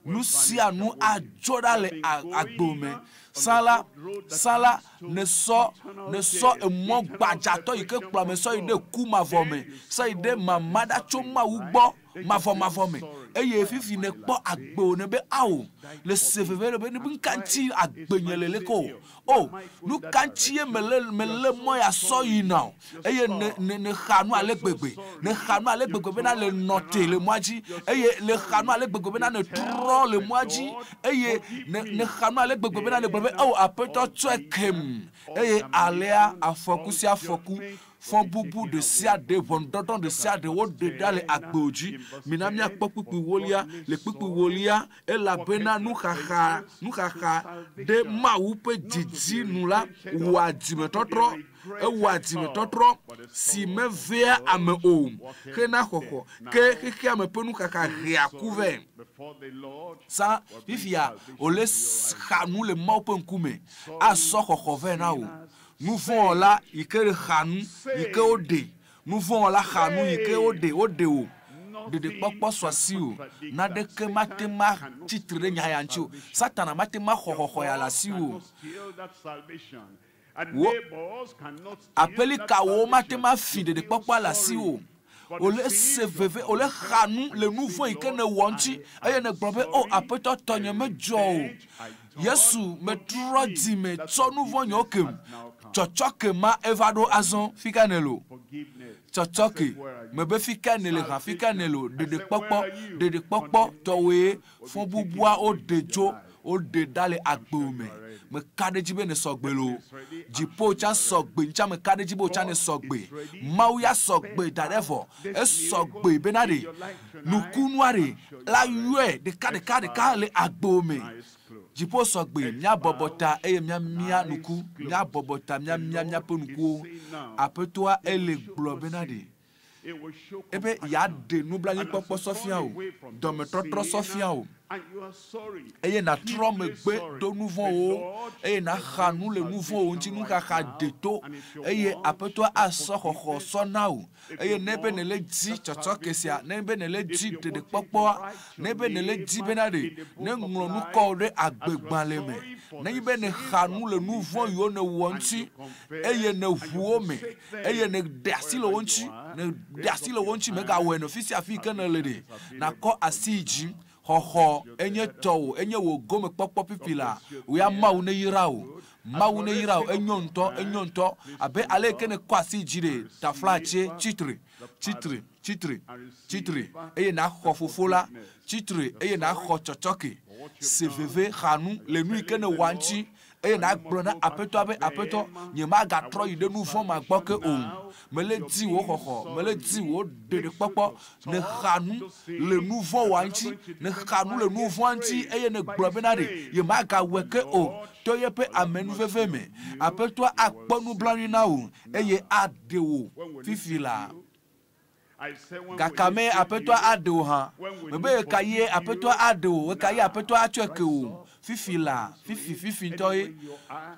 nu sia nu adzo ɖa le agbo me. Sã la, sã la, nesɔ, nesɔ emɔ gbadzatɔ yi ke kplɔ ame sɔ yi ɖe ku mavɔ me, sɔ yi ɖe mama ɖa tso Mawu gbɔ mavɔmavɔ me. Eye fifi nekpɔ agbe ne be awo le se veve le be ne be ŋka ŋuti agbe nye le leke o. O, nu ka ŋuti ye mele, mele mɔ ya sɔ yina o. Eye ne, ne, nexa nu ale gbegbe. Nexa nu ale gbegbe bena le nɔ te le mɔa dzi. Eye le xa nu ale gbegbe bena netrɔ le mɔa dzi. Eye ne, nexa nu ale gbegbe bena negblɔ be, o, Aƒetɔ tsɔe kem. Eye alea afɔku sia afɔku, fɔbubu ɖe sia ɖe, ʋɔnudɔdrɔ̃ ɖe sia ɖe woɖe ɖa le agbewo dzi. Mina míakpɔ kpukpui wolia. Le kpukpui wolia, elabena nuxaxa, nuxaxa ɖe Mawu ƒe didi nu la wɔa dzimetɔtrɔ. Ewɔa dzimetɔtrɔ si mevea ame o hena xɔxɔ ke xexeame ƒe nuxaxa hea ku vɛ. Sa fifia wòle xa nu le Mawu ƒe ŋkume asɔ xɔxɔ vɛ na wò. Nuvɔ̃wɔla yi ke xa nu yi ke woɖe. Nuvɔ̃wɔla xa nu yi ke woɖe woɖe wò. Ɖeɖekpɔkpɔ su asiwò. Naneke mate ŋu atsi tre ɖe nya ya ŋuti o. Satana mate ŋu axɔ xɔxɔ ya le asiwò o. Wò aƒelikawo mate ŋu afi ɖeɖekpɔkpɔa le asiwò o. Wòle se veve, wòle xa nu le nu vɔ̃ yi ke nèwɔ ŋuti eye nègblɔ be, O Aƒetɔ, tɔnye medzɔ o. Yesu, metrɔ dzi me tsɔ nu vɔ̃ nyewo kem. Tsɔtsɔke ma eva ɖo azɔ. Fi ka nèle o? Tsɔtsɔke. Mebe fi ka nèle hã, fi ka nèle o? Ɖeɖekpɔkpɔ, ɖeɖekpɔkpɔ tɔwòe fɔbubua woɖe dzo, woɖe ɖa le agbewò me. Meka ɖe edzi be nèsɔ gbe loo. Dziƒo tsã sɔ gbe ŋutsa meka ɖe edzi be wò tsã nèsɔ gbe. Mawu ya sɔ gbe da ɖe vɔ. Esɔ gbe bena ɖe nukunua ɖe la yɔe ɖeka ɖeka ɖeka le agbewò me. Dziƒo sɔ gbe, míabɔbɔ ta eye míamia nuku. Míabɔbɔ ta míamia míaƒe nukuwo. Aƒetɔa ele gblɔ bena ɖe ebe yeaɖe nublanuikpɔkpɔ sɔ fia wò, dɔmetɔtrɔ sɔ fia wò, eye nàtrɔ megbe do nu vɔ̃wo, eye nàxa nu le nu vɔ̃wo ŋuti, nuxaxa deto, eye Aƒetɔa asɔ xɔxɔ sɔ na wò. Eye ne be nèle dzi tsɔtsɔke sia, ne be nèle dzi ɖeɖekpɔkpɔa, ne be nèle dzi bena ɖe neŋlɔ nu kɔ ɖe agbegbalẽ me, nenye be nèxa nu le nu vɔ̃ yiwo nèwɔ ŋuti, eye nèʋu wo me, eye nèɖe asi le wo ŋuti, nèɖe asi le wo ŋuti, mègawɔe nɔ fi sia fi yi ke nèle ɖe, nàkɔ asi yi dzi. Xɔxɔ enye tɔwò, enye wò gomekpɔkpɔ pipi la. Wò ya Mawu neyra wò. Mawu neyra wò. Enyo ŋutɔ, enyo ŋutɔ. Abe ale yi ke nèkɔ asi yi dzi ɖe, taflatse, tsi tre, tsi tre, tsi tre, tsi tre, eye nàxɔ Fofo la. Tsi tre eye nàxɔ tsɔtsɔke. Se veve, xa nu le nu yi ke nèwɔa ŋuti. Eye nàgblɔ na Aƒetɔa be, Aƒetɔ, nyemagatrɔ yi ɖe nu vɔ̃ ma gbɔ ke o. Mele di wò xɔxɔ, mele di wò ɖeɖekpɔkpɔ. Nèxa nu le nu vɔ̃ wɔa ŋuti, nèxa nu le nu vɔ̃a ŋuti eye nègblɔ bena ɖe yemagawɔe ke o. To yeƒe amenuveve me, Aƒetɔa akpɔ nublanui na wò eye aɖe wò fifi laa. Gakame Aƒetɔa aɖe wò hã. Mebe ɣekaɣie Aƒetɔa aɖe wò, ɣekaɣie Aƒetɔa atsɔe ke wò. Fifi laa, fifi, fifi ŋutɔ ye.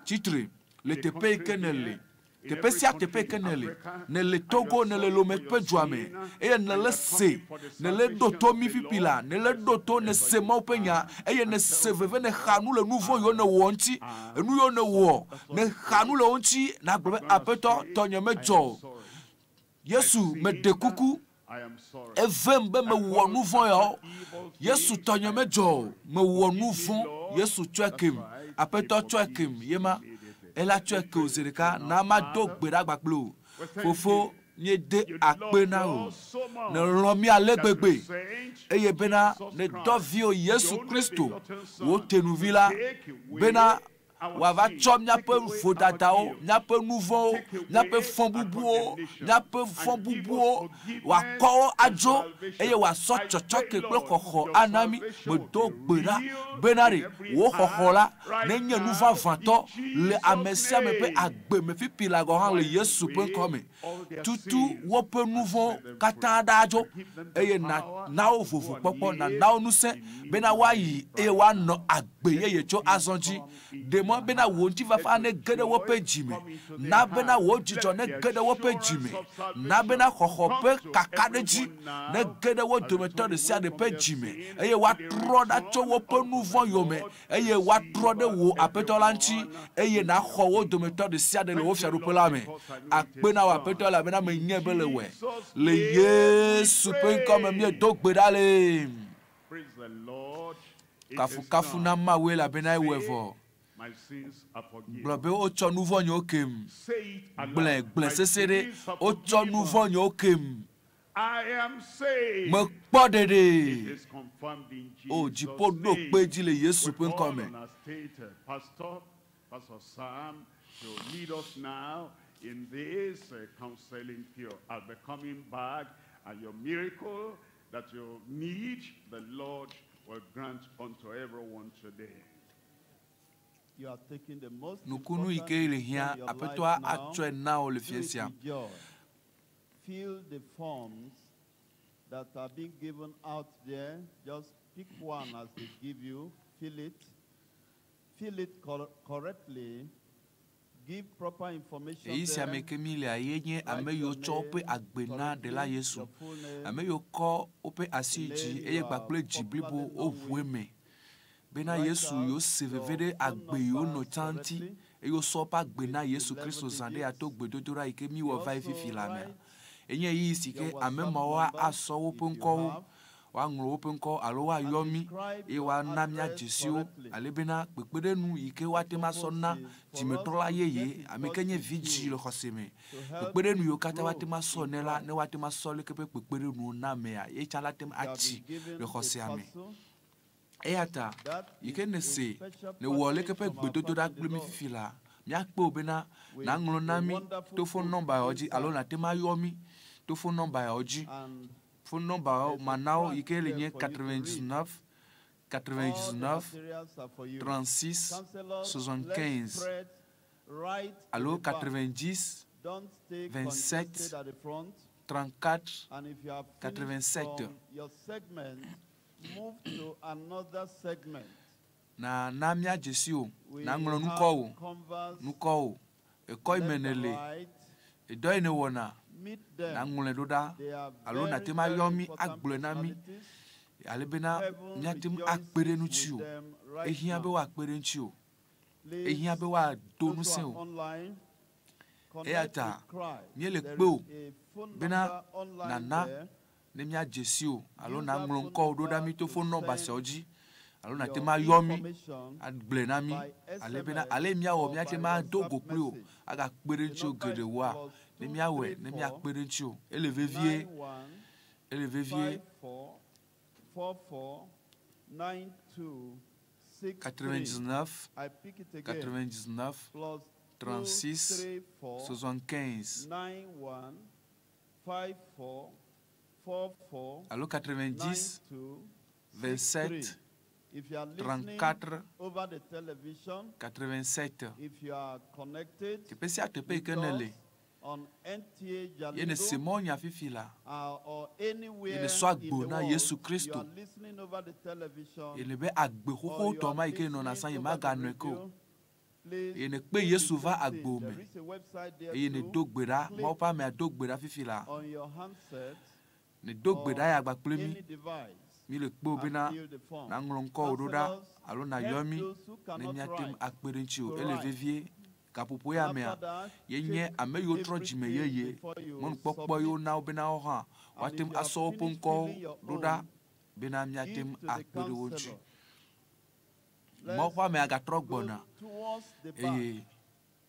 Tsi tre le teƒe yi ke nèle. Teƒe sia teƒe yi ke nèle. Nèle Togo, nèle Lome ƒe dua me, eye nèle se, nèle ɖo to mí fifi laa, nèle ɖo to, nèse Mawu ƒe nya, eye nèse veve, nèxa nu le nu vɔ̃ yiwo nèwɔ ŋuti, enu yiwo nèwɔ, nèxa nu le wo ŋuti, nàgblɔ be, Aƒetɔ, tɔnye medzɔ o. Yesu, meɖe kuku, evem be mewɔ nu vɔ̃ yawo. Yesu, tɔnye medzɔ o, mewɔ nu vɔ̃. Yesu, tsɔe kem. Aƒetɔ, tsɔe kem. Ye ma, ela tsɔe ke wò zi ɖeka. Na mado gbe ɖa kpakple wò. Fofo, míede akpe na wò. Nèlɔ̃ mí ale gbegbe, eye bena nèdɔ viwò Yesu Kristo, wò tenuvi la, bena wòava tsɔ míaƒe vodadawo, míaƒe nu vɔ̃wo, míaƒe fɔbubuwo, míaƒe fɔbubuwo, wòakɔ wo adzo eye wòasɔ tsɔtsɔke kple xɔxɔ ana mí. Medo gbe ɖa bena ɖe wò xɔxɔ la nenye nu vavãtɔ le ame sia ame ƒe agbe me fifi la gɔ̃ hã le Yesu ƒe ŋkɔ me. Tutu woƒe nu vɔ̃wo katã ɖa adzo eye nàna wo vovokpɔkpɔ, nàna wo ŋusẽ bena woayi eye woanɔ agbe yeye tso azɔ dzi. Ɖe mɔ bena wò ŋutifafa nege ɖe woƒe dzi me. Na bena wò dzidzɔ nege ɖe woƒe dzi me. Na bena xɔxɔ ƒe kakaɖedzi nege ɖe wo dometɔ ɖe sia ɖe ƒe dzi me eye woatrɔ ɖa tso woƒe nu vɔ̃ yome eye woatrɔ ɖe wò Aƒetɔ la ŋuti eye nàxɔ wo dometɔ ɖe sia ɖe le wò fiaɖuƒe la me. Akpe na wò Aƒetɔ elabena menyae be le wɔe. Le Yesu ƒe ŋkɔ me míedo gbe ɖa le. Kafukafu na Mawu elabena ewɔe vɔ. Gblɔ be wotsɔ nu vɔ̃ nyewo kem. Gblɔe, gblɔe sesẽ ɖe. Wotsɔ nu vɔ̃ nyewo kem. Mekpɔ ɖeɖe. O, dziƒo ɖo kpe edzi le Yesu ƒe ŋkɔ me. That you need, the Lord will grant unto everyone today. You are taking the most Nukunu yi important ke le decision hiã in your life aƒetɔa now. atsɔe na wo le Do fia it sia. with joy. Fill the forms that are being given out there. Just pick one as they give you. Fill it. Fill it correctly. Give proper information Eyi sia there. me ke mi lea ye nye Write ame yiwo your tsɔ woƒe name agbe na correctly, ɖela Yesu. your full name. Ame yiwo kɔ woƒe asi The dzi name eye you are kpakple dzi blibo popularly known woʋu with. eme bena Write Yesu out yewo se your veve ɖe phone agbe yiwo nɔ numbers tsã ŋuti correctly eye wosɔ woƒe agbe na with Yesu 11 Kristo zã ɖe digits. ato gbedodoɖa yi ke mi You wɔ va yi also fifi la mea. write Enye ɣeyiɣi si ke your ame WhatsApp mawo number asɔ woƒe if you ŋkɔwo, have, woaŋlɔ woƒe ŋkɔ alo and woayɔ mí describe eye your woana mía address dzesiwo correctly. ale bena kpekpeɖeŋu yi ke The woate ŋu asɔ purpose na is for us dzimetɔla to get yeye in ame ke touch nye with vi you le xɔse me. to help Kpekpeɖeŋu you yiwo katã woate grow ŋu asɔ in ne la Christ. ne woate ŋu asɔ leke ƒe kpekpeɖeŋuwo na amea ye tsã la te ŋu You have atsi been given le a xɔsea me. parcel. Eya ta That yi is ke a nèse special nèwɔ leke package ƒe from our gbedodoɖa Father in the kple mí Lord fifi la míakpe wò bena with nàŋlɔ na a mí wonderful to phone book nɔmba yawo dzi alo inside. nàte ŋu ayɔ mí to phone nɔmba yawo dzi. And Phone nɔmba yawo there's a mana wo yi tract ke le there nye for you to read. 99 All the 99 materials are for you. 36 Counselors, let's 75 spread right to alo the back. 90 Don't stay 27 congested at the front. 34 And if you have finished 87. from your segment, move to another segment. Na na mía dzesi o We naŋlɔ have nukɔwo converse nukɔwo ekɔ yi me left ne and le right. edɔ yi ne wɔna Meet them. naŋlɔe ɖo ɖa They are alo very, nàte ŋu very ayɔ mí important agblɔe na mí personalities. ale bena Heaven míate ŋu akpe ɖe rejoices ŋuti with o. them right Ehiã be now. woakpe ɖe ŋuti o. Please, Ehiã be woado those ŋusẽ who are o. online, Eya connect ta with Christ. míele There kpe o is a phone bena number online nàna there. ne míadze si o alo Use that nàŋlɔ phone ŋkɔwo ɖo ɖa number mí to to phone nɔmba send siawo dzi alo nàte your ŋu ayɔ mí information agblɔe na mí by ale bena SMS ale míawɔ or míate by ŋu ado WhatsApp go kpli o message. agakpe ɖe The ŋuti o number geɖe is wua plus ne 2 míawɔe 3 ne 4 míakpe ɖe ŋuti o. Ele vevie 9 1 ele vevie 5 4 4 4 9 2 6 3. 99 I pick it again. 99 Plus 2 36 3 4 75 9 1 5 4 4 4 alo 9 90 2 6 3. 27 If you are listening 34 over the television, 87. if you are connected Teƒe sia teƒe yi with ke nèle us on NTA ye nèse Jalingo mɔ nya fifi la or ye anywhere nèsɔ in agbo the na world, Yesu you Kristo are listening over the ye television le be agbe or you xoxotɔ are ma yi ke nɔna listening sã ye over the maganɔe ke o radio, please ye nèkpe do the Yesu va same thing. agbo There me is a website there eye too. nèdo gbe ɖa Click Mawu ƒe amea do gbe ɖa fifi la on your handset nèdo gbe or ɖa ya gba kple mí any device mi le kpe wò and bena fill the form. nàŋlɔ ŋkɔwò ɖo ɖa Counselors, alo nàyɔ help mí those who ne cannot míate ŋu write akpe ɖe ŋuti o. to Ele write. vevie gaƒoƒo ya And mea after that, ye nye check ame yiwo trɔ dzime everything yeye before you mɔnukpɔkpɔ yiwo submit. na wo bena woawo hã And woate if ŋu you have asɔ woƒe finished ŋkɔwo filling your ɖo ɖa own, bena míate give ŋu to the akpe ɖe wo ŋuti. counselor. Mawu Let's ƒe amea gatrɔ go gbɔna towards the back, eye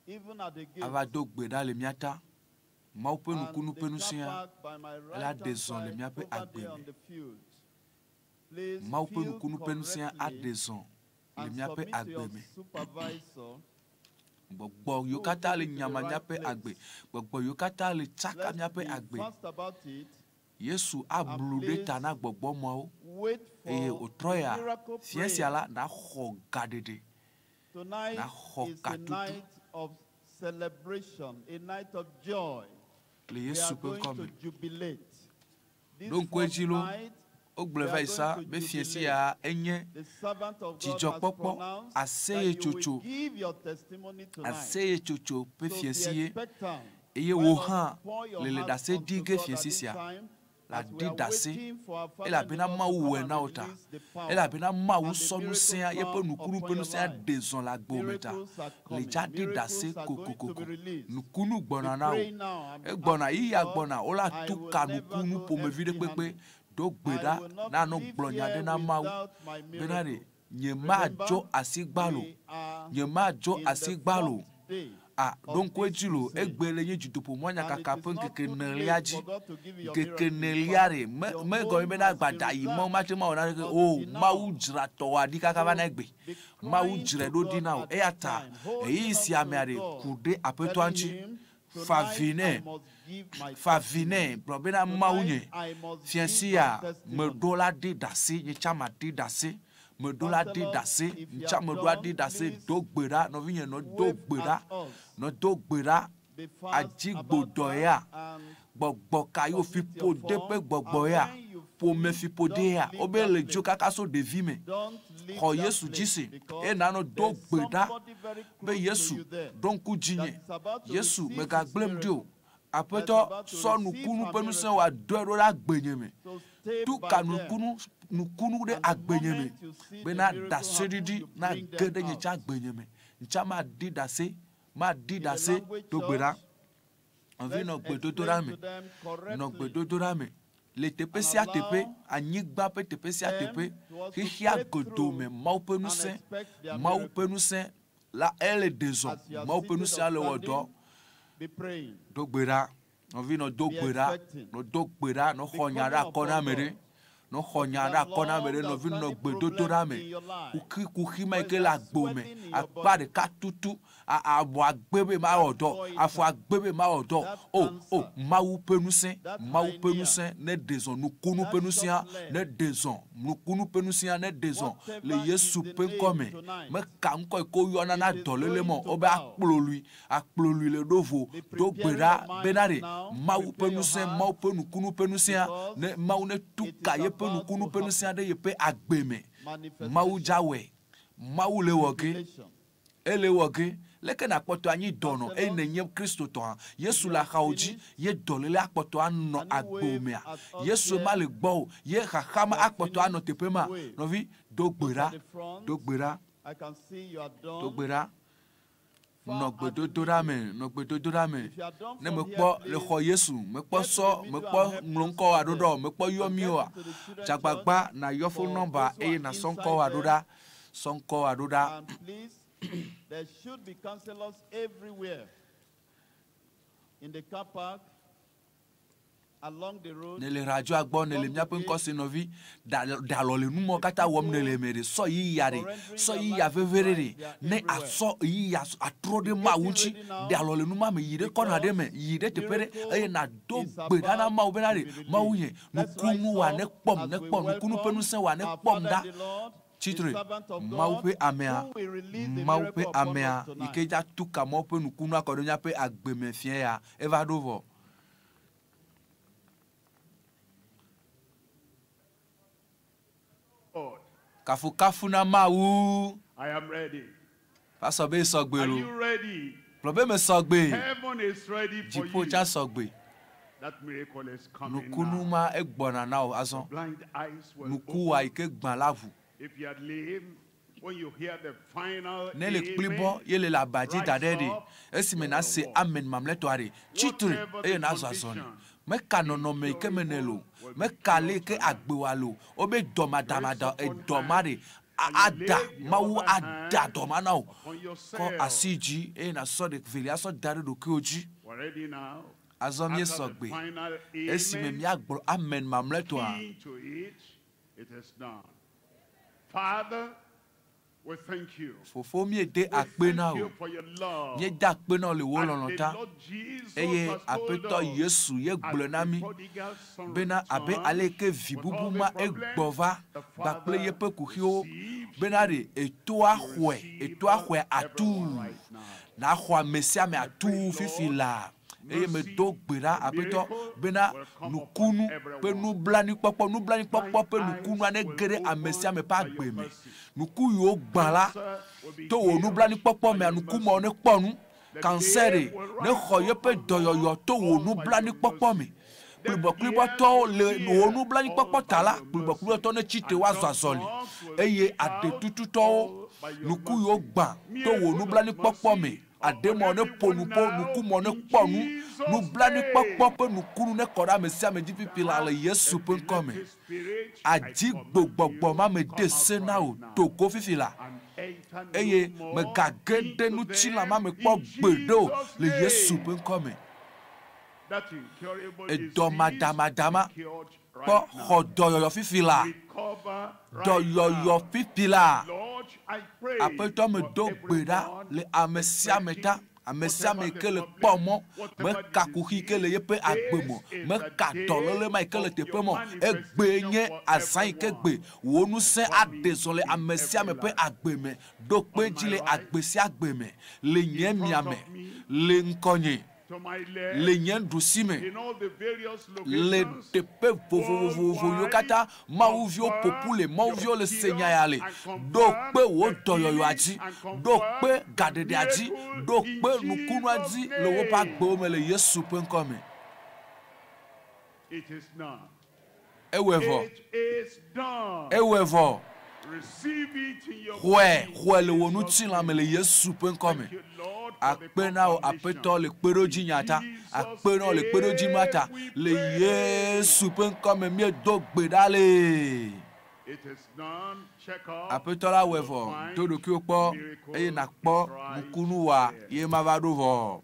even at the ava gate. do gbe ɖa le mía ta. Mawu ƒe nukunu And ƒe the car ŋusẽa park by my ela right ɖe hand zɔ le side míaƒe over agbe there on me. the field. Please Mawu ƒe fill nukunu ƒe ŋusẽa aɖe correctly zɔ le and míaƒe submit to agbe your me. supervisor Gbɔgbɔ yiwo who will katã take le it to the nyama right míaƒe agbe, place. gbɔgbɔ yiwo katã le tsaka Let's míaƒe be agbe. fast about it Yesu and ablu ɖe ta please na gbɔgbɔ mawo wait eye for wòtrɔ the ya miracle fia sia prayer. la naxɔ gaɖeɖe, Tonight naxɔ is a katutu night of celebration, a night of joy. le We Yesu are ƒe going ŋkɔ to me. jubilate. This Ɖo ŋku fourth edzi lo, night, wogblɔe we va are yi sa going to be fia jubilate. sia enye The servant of God has dzidzɔkpɔkpɔ, pronounced that you will aseyetsotso, give your testimony tonight. aseyetsotso ƒe So fia be si ye expectant. eye Let wò us hã pour your le le hearts ɖase unto ɖi ge God fia at si this sia time la as we ɖi are ɖase waiting for our Father in the elabena Lord to Mawu come wɔe and na wò ta release the power elabena Mawu and the sɔ miracle ŋusẽa yeƒe power nukunu upon ƒe your ŋusẽa life. ɖe zɔ le agbo me ta Miracles are le coming. dza ɖi ɖase Miracles are going to kokokoko be released. nukunu Be gbɔna na wò praying now and be egbɔna asking yiya God, gbɔna wola I tu will ka never nukunu go ƒomevi ɖe kpekpe empty-handed. do gbe I ɖa will not na nɔ leave gblɔ nya here ɖe na Mawu without my bena ɖe miracle. nye Remember, madzo asi gbalo we are nye madzo in the asi gbalo fourth day a ɖo of ŋku this edzi lo crusade. egbe le nye dutoƒo And it mɔnyakaka is ƒe not ŋkeke too enelia late dzi for God to give you your ŋkeke miracle. In enelia fact, ɖe me your megɔme own bena has been gbada yi mɔ reserved mate ma wɔ naneke o until Mawu now. dzra tɔwòa ɖi kaka va na So egbe be Mawu crying dzrae to ɖo ɖi God na wò at eya this ta time, holding ɣeyiɣi sia on mea to ɖe God, ku ɖe aƒetɔa telling ŋuti him, fa vi tonight I nɛ must give my fa vi nɛ testimony. gblɔ bena Mawu nye Tonight I must fia give my sia testimony. meɖo la ɖi ɖase nye tsã ma ɖi ɖase Meɖo la ɖi ɖase, If you ŋtsa have meɖo aɖi done, ɖase, please do gbe ɖa, nɔvinye nɔ do wave gbe ɖa, at us. nɔ do gbe ɖa. Be fast Adzi about gbodɔ that ya, and gbɔgbɔ ka yi submit your fiƒode ƒe form. gbɔgbɔ And ya, when you ƒome finish, fiƒode don't ya, leave wobe that le dzo place. kaka so ɖevi me. Don't leave Xɔ that Yesu dzi place se, because eye nanɔ do there's gbe ɖa somebody very be close to Yesu you there ɖo ŋku dzinye. that is about to Yesu receive his megagblẽm ɖi o. miracle. Aƒetɔ That's about to sɔ receive nukunu her ƒe ŋusẽ miracle. wòadɔe ɖo ɖe agbenye me. So stay Tu by ka them. nukunu nukunu ɖe And the agbenye me moment you see the bena miracle happen, ɖaseɖiɖi you na bring ge them ɖe nye out. tsã agbenye me. Ŋtsa maɖi ɖase, maɖi In the ɖase language do gbe ɖa. church, Nɔvi let's nɔ gbedodoɖa explain me, to them nɔ correctly gbedodoɖa me. Le teƒe and sia teƒe, allow anyigba ƒe teƒe sia them teƒe, to also xexea pray godoo me, through Mawu ƒe and ŋusẽ, expect their Mawu ƒe miracle. ŋusẽ la ele ɖe zɔ. As you are Mawu ƒe seated ŋusẽa or le wɔ dɔ. standing, be praying, Do gbe ɖa, nɔvi nɔ do be gbe ɖa, expecting, nɔ do gbe ɖa, nɔ be xɔ nya ɖe calling akɔ na upon ame ɖe. God. Nɔ xɔ nya You ɖe have akɔ na ame ɖe, nɔvi nɔ long-outstanding gbedodoɖa problems me. in your life. Kuxi kuxi ma yi What ke is le that agbo me, swelling in your akpa body? ɖeka tutu, abɔ agbe be mawɔ That dɔ, afɔ goiter, agbe be mawɔ dɔ. that O o cancer, Mawu ƒe ŋusẽ, that Mawu ƒe hernia, ŋusẽ ne ɖe zɔ, nukunu that ƒe ŋusẽa short leg, ne ɖe zɔ, nukunu ƒe ŋusẽa ne ɖe zɔ le whatever is Yesu the ƒe ŋkɔ name me. tonight, Meka ŋkɔ yi ke woyɔna na it is dɔléle going mɔ, to wobe bow. akplolui, akplolui le ɖo vo. Be Do gbe preparing ɖa your mind bena ɖe now, Mawu ƒe prepare your ŋusẽ, heart Mawu ƒe nukunu ƒe ŋusẽa because ne Mawu ne tu it ka is yeƒe about nukunu to ƒe ŋusẽa happen. ɖe yeƒe agbe me. Mawu Manifestation, dzawɔe, Mawu le wɔ ge, revelation. ele wɔ ge. Leke nakpɔtɔ anyi dɔnɔ eye Counselors, nenye kristotɔa, if Yesu you le have axawo dzi, finished, ye dɔléle akpɔtɔ anɔ can you agbo wave mea. at us Yesu ma here? le gbɔwò, ye xaxa ma You have akpɔtɔ anɔ finished? teƒe ma. Wave. Nɔvi, do gbe Look ɖa, at the front. do gbe ɖa, I can see you are do done. gbe ɖa. Far Nɔ at the gbedodoɖa middle. me, nɔ gbedodoɖa me. If you are done Ne from here, mekpɔ le please xɔ Yesu, mekpɔ get to sɔ, the middle mekpɔ and help ŋlɔ those ŋkɔ wa who ɖo are ɖɔ, there. mekpɔ yɔ And mi get oa. into the children's church Dzagbagba na yɔ phone for number those who eye are na sɔ inside ŋkɔ wa ɖo there. ɖa, sɔ ŋkɔ wa ɖo ɖa. And please, there should be counselors everywhere. In the car park, along the road, Ne le radioa gbɔ, ne le from the míaƒe gate, ŋkɔ se nɔvi, da da alɔ le numɔ the katã wɔm ne le people me ɖe, sɔ yiya ɖe, surrendering sɔ their yiya life to veve ɖe Christ, ɖe, they are ne everywhere. asɔ yiya atrɔ ɖe Be Mawu getting ŋuti, ready now ɖe alɔ le numa me, yi ɖe kɔna ɖe me, because yi ɖe teƒe ɖe, eye miracle nàdo is gbe ɖa na about Mawu bena to ɖe, be Mawu released. nye, Let's rise nukunu wa ne up kpɔm, as ne we kpɔm, nukunu ƒe welcome ŋusẽ wa ne our kpɔm Father ɖa. in the Lord, the Tsitre, servant of Mawu God, ƒe amea, who will release the Mawu ƒe miracle upon us amea yi ke tonight. dza tu ka Mawu ƒe nukunu akɔ ɖe míaƒe agbeme fia ya, eva ɖo vɔ. Lord, Kafukafu na Mawu. I am ready. Pasɔ be sɔgbe Are lo. you ready? Gblɔ be mesɔgbe. Heaven is ready for Dziƒo you. tsa sɔgbe. That miracle is coming Nukunu now. ma egbɔna na wò azɔ. Blind eyes will Nukuwa yi open. ke gbã la ʋu. If you are lame, when you hear the final Ne le kplibɔ amen, ye le le aba dzi da ɖe rise ɖe. up, Esime you na will se walk. amen mamlɛtɔa ɖe. Tsitre Whatever eye the nazɔ azɔli. condition, Meka nɔnɔme yi ke me ne lo. incurable will be Meka le yi cured ke tonight. agbe wa lo. Wobe Raise dɔmadamada up one edɔ ma hand ɖe. and you Ada lay the Mawu other ada hand dɔ ma na wò. upon Kɔ yourself. asi dzi eye nasɔ ɖe velia sɔ da ɖe ɖokuiwò dzi. We're ready now. Azɔ mí After the sɔgbe. final Esime amen, míagblɔ amen mamlɛtɔa. key to it, it is done. Father, we thank you. Fofo míede We akpe na thank wò. you for your love. Míede akpe na wò le wò And lɔlɔ̃ the ta. Lord Jesus Eye has told Aƒetɔ us, Yesu ye as gblɔe na the mí prodigal son bena abe returned ale ke vi with all bubu the ma problems, egbɔ va the kpakple father yeƒe kuxiwo received bena ɖe etoa you xɔe, receive etoa xɔe everyone atuu. right now. Naxɔ ame sia ame I pray, atuu fifi Lord, laa. Eye mercy, medo gbe ɖa the Aƒetɔ miracle bena will come upon nukunu ƒe everyone. nublanuikpɔkpɔ, nublanuikpɔkpɔ Thine ƒe nukunua eyes ne will ge ɖe ame sia ame open ƒe by your agbe me. mercy. Nuku yiwo gbã la, Cancer will be to wò healed nublanuikpɔkpɔ by mea, your nukumɔwo mercy. ne kpɔ nu. The Cancer dead ɖe will ne rise xɔ up yeƒe and dɔyɔyɔ walk to wò all by your nublanuikpɔkpɔ me. mercy. The ears Kplibɔkplibɔtɔwo will le wò hear all nublanuikpɔkpɔ by ta la, your mercy. kplibɔkplibɔtɔwo ne tsitre And woazɔ dumb azɔli. tongues will Eye speak out aɖetututɔwo, all by your nuku yiwo mercy. gbã to wò Miracle of nublanuikpɔkpɔ me. mercy upon Ademɔ ne ƒo nu everyone ƒo, now nukumɔ ne in kpɔ nu. Jesus' Nublanuikpɔkpɔ name. ƒe nukunu ne kɔ ɖe ame sia ame dzi fifi laa le That Yesu ƒe ŋkɔ me. epileptic spirit, I Adzi command gbogbɔgbɔ you, ma me come de out se na right wò now to go fifi laa. and enter no Eye more megage ɖe into ŋutilã ma them me kpɔ in gbeɖe o Jesus' le Yesu name. ƒe ŋkɔ me. That incurable Edɔ disease be madamadama cured kpɔ right now. xɔ dɔyɔyɔ fifi laa. Recover right Dɔyɔyɔ now. fifi laa. Lord, I pray Aƒetɔ for medo gbe ɖa everyone le ame sia ame ta, expecting Ame sia ame yi ke le kpɔ mɔ, meka kuxi yi ke le yeƒe agbe me, meka dɔléle ma yi ke le teƒe ma o. Egbee nye azã yi ke gbe wò ŋusẽ aɖe zɔ le ame sia ame ƒe agbe me. Ɖo kpe edzi le agbe sia agbe me, le nye miame, le ŋkɔnye, le nye ɖusi me, le teƒe vovovovovo yiwo katã Mawuviwo ƒo ƒu le, Mawuviwo le se nya ya le. Ɖo kpe wò dɔyɔyɔa dzi, ɖo kpe gaɖeɖea dzi, ɖo kpe nukunua dzi le woƒe agbewo me le Yesu ƒe ŋkɔ me. Ewɔe vɔ. Ewɔe vɔ. Xɔe, xɔe le wò ŋutilã me le Yesu ƒe ŋkɔ me. Akpe na wò Aƒetɔ le kpeɖodzinya ta. Akpe na wò le kpeɖodzinua ta. Le Yesu ƒe ŋkɔ me míedo gbe ɖa le. Aƒetɔ la wɔe vɔ. Do ɖokuiwò kpɔ eye nàkpɔ nukunuwa ye mava ɖo vɔ.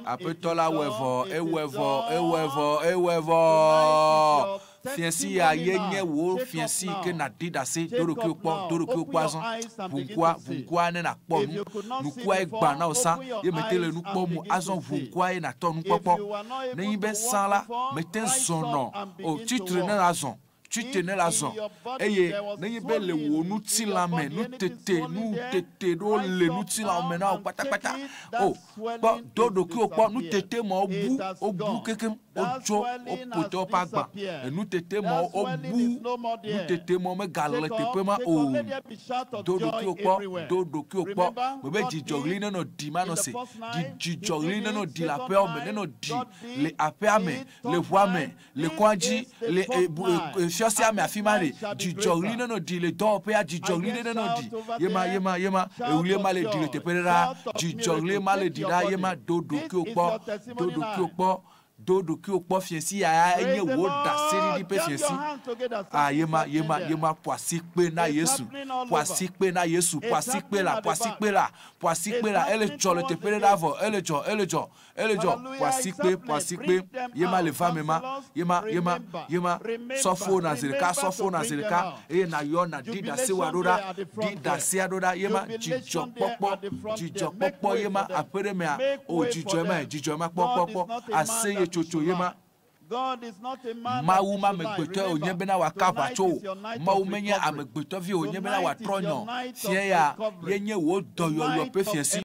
Aƒetɔ la wɔe vɔ, ewɔe vɔ, ewɔe vɔ, ewɔe vɔ. Fiẽsi ya ye nye wò fiẽsi yi ke nàɖi ɖase. Do ɖokuiwò kpɔ, do ɖokuiwò kpɔ azɔ. Ʋu ŋkua, ʋu ŋkua ne nàkpɔ nu. Nukua ye gbã na wò sã ye mete le nu kpɔm o. Azɔ ʋu ŋkua ye nàtɔ nukpɔkpɔ. Nenye be sã la, mete zɔnɔ o. Tsitre ne nàzɔ. Tsitre ne la zɔ eye nenye be le wò ŋutilã me nutete nutete ɖewo le ŋutilã me na wò kpatakpata o kpɔ do ɖokuiwò kpɔ nutete mawo bu wobu kekem wotso woƒo te woƒe agba enutete mawo wobu nutete mawo megale teƒe ma o do ɖokuiwò kpɔ do ɖokuiwò kpɔ mebe dzidzɔɣli nenɔ ɖi manɔ se dzidzɔɣli nenɔ ɖi le aƒeawo me nenɔ ɖi le aƒea me le ʋua me le kɔa dzi le fiɔsia me afi ma ɖe dzidzɔɣli nenɔ ɖi le dɔwɔƒea dzidzɔɣli ɖe nenɔ ɖi yema yema yema eɣlie ma le ɖi le teƒe ɖe ɖaa dzidzɔɣli ma le ɖi ɖaa yema do ɖokuiwò kpɔ do ɖokuiwò kpɔ do ɖokuiwò kpɔ fiẽsi ya enye wò ɖaseɖiɖi ƒe fiẽsi a yema yema yema ƒo asi kpe na Yesu ƒo asi kpe na Yesu ƒo asi kpe la ƒo asi kpe la ƒo asi kpe la ele dzɔ le teƒe ɖe ɖaa vɔ ele dzɔ ele dzɔ ele dzɔ ƒo asi kpe ƒo asi kpe yema le va me ma yema yema yema sɔfo na zi ɖeka sɔfo na zi ɖeka eye nayɔ nàɖi ɖase wa ɖo ɖa ɖi ɖasea ɖo ɖa yema dzidzɔkpɔkpɔ dzidzɔkpɔkpɔ yema aƒe ɖe mea o dzidzɔ ma dzidzɔ ma kpɔkpɔkpɔ aseye tsotso yema Mawu ma amegbetɔe wònye bena wòaka aʋatso o. Mawu menye amegbetɔvi wònye bena wòatrɔ nyɔ. Fia ya ye nye wò dɔyɔyɔ ƒe fiẽsi.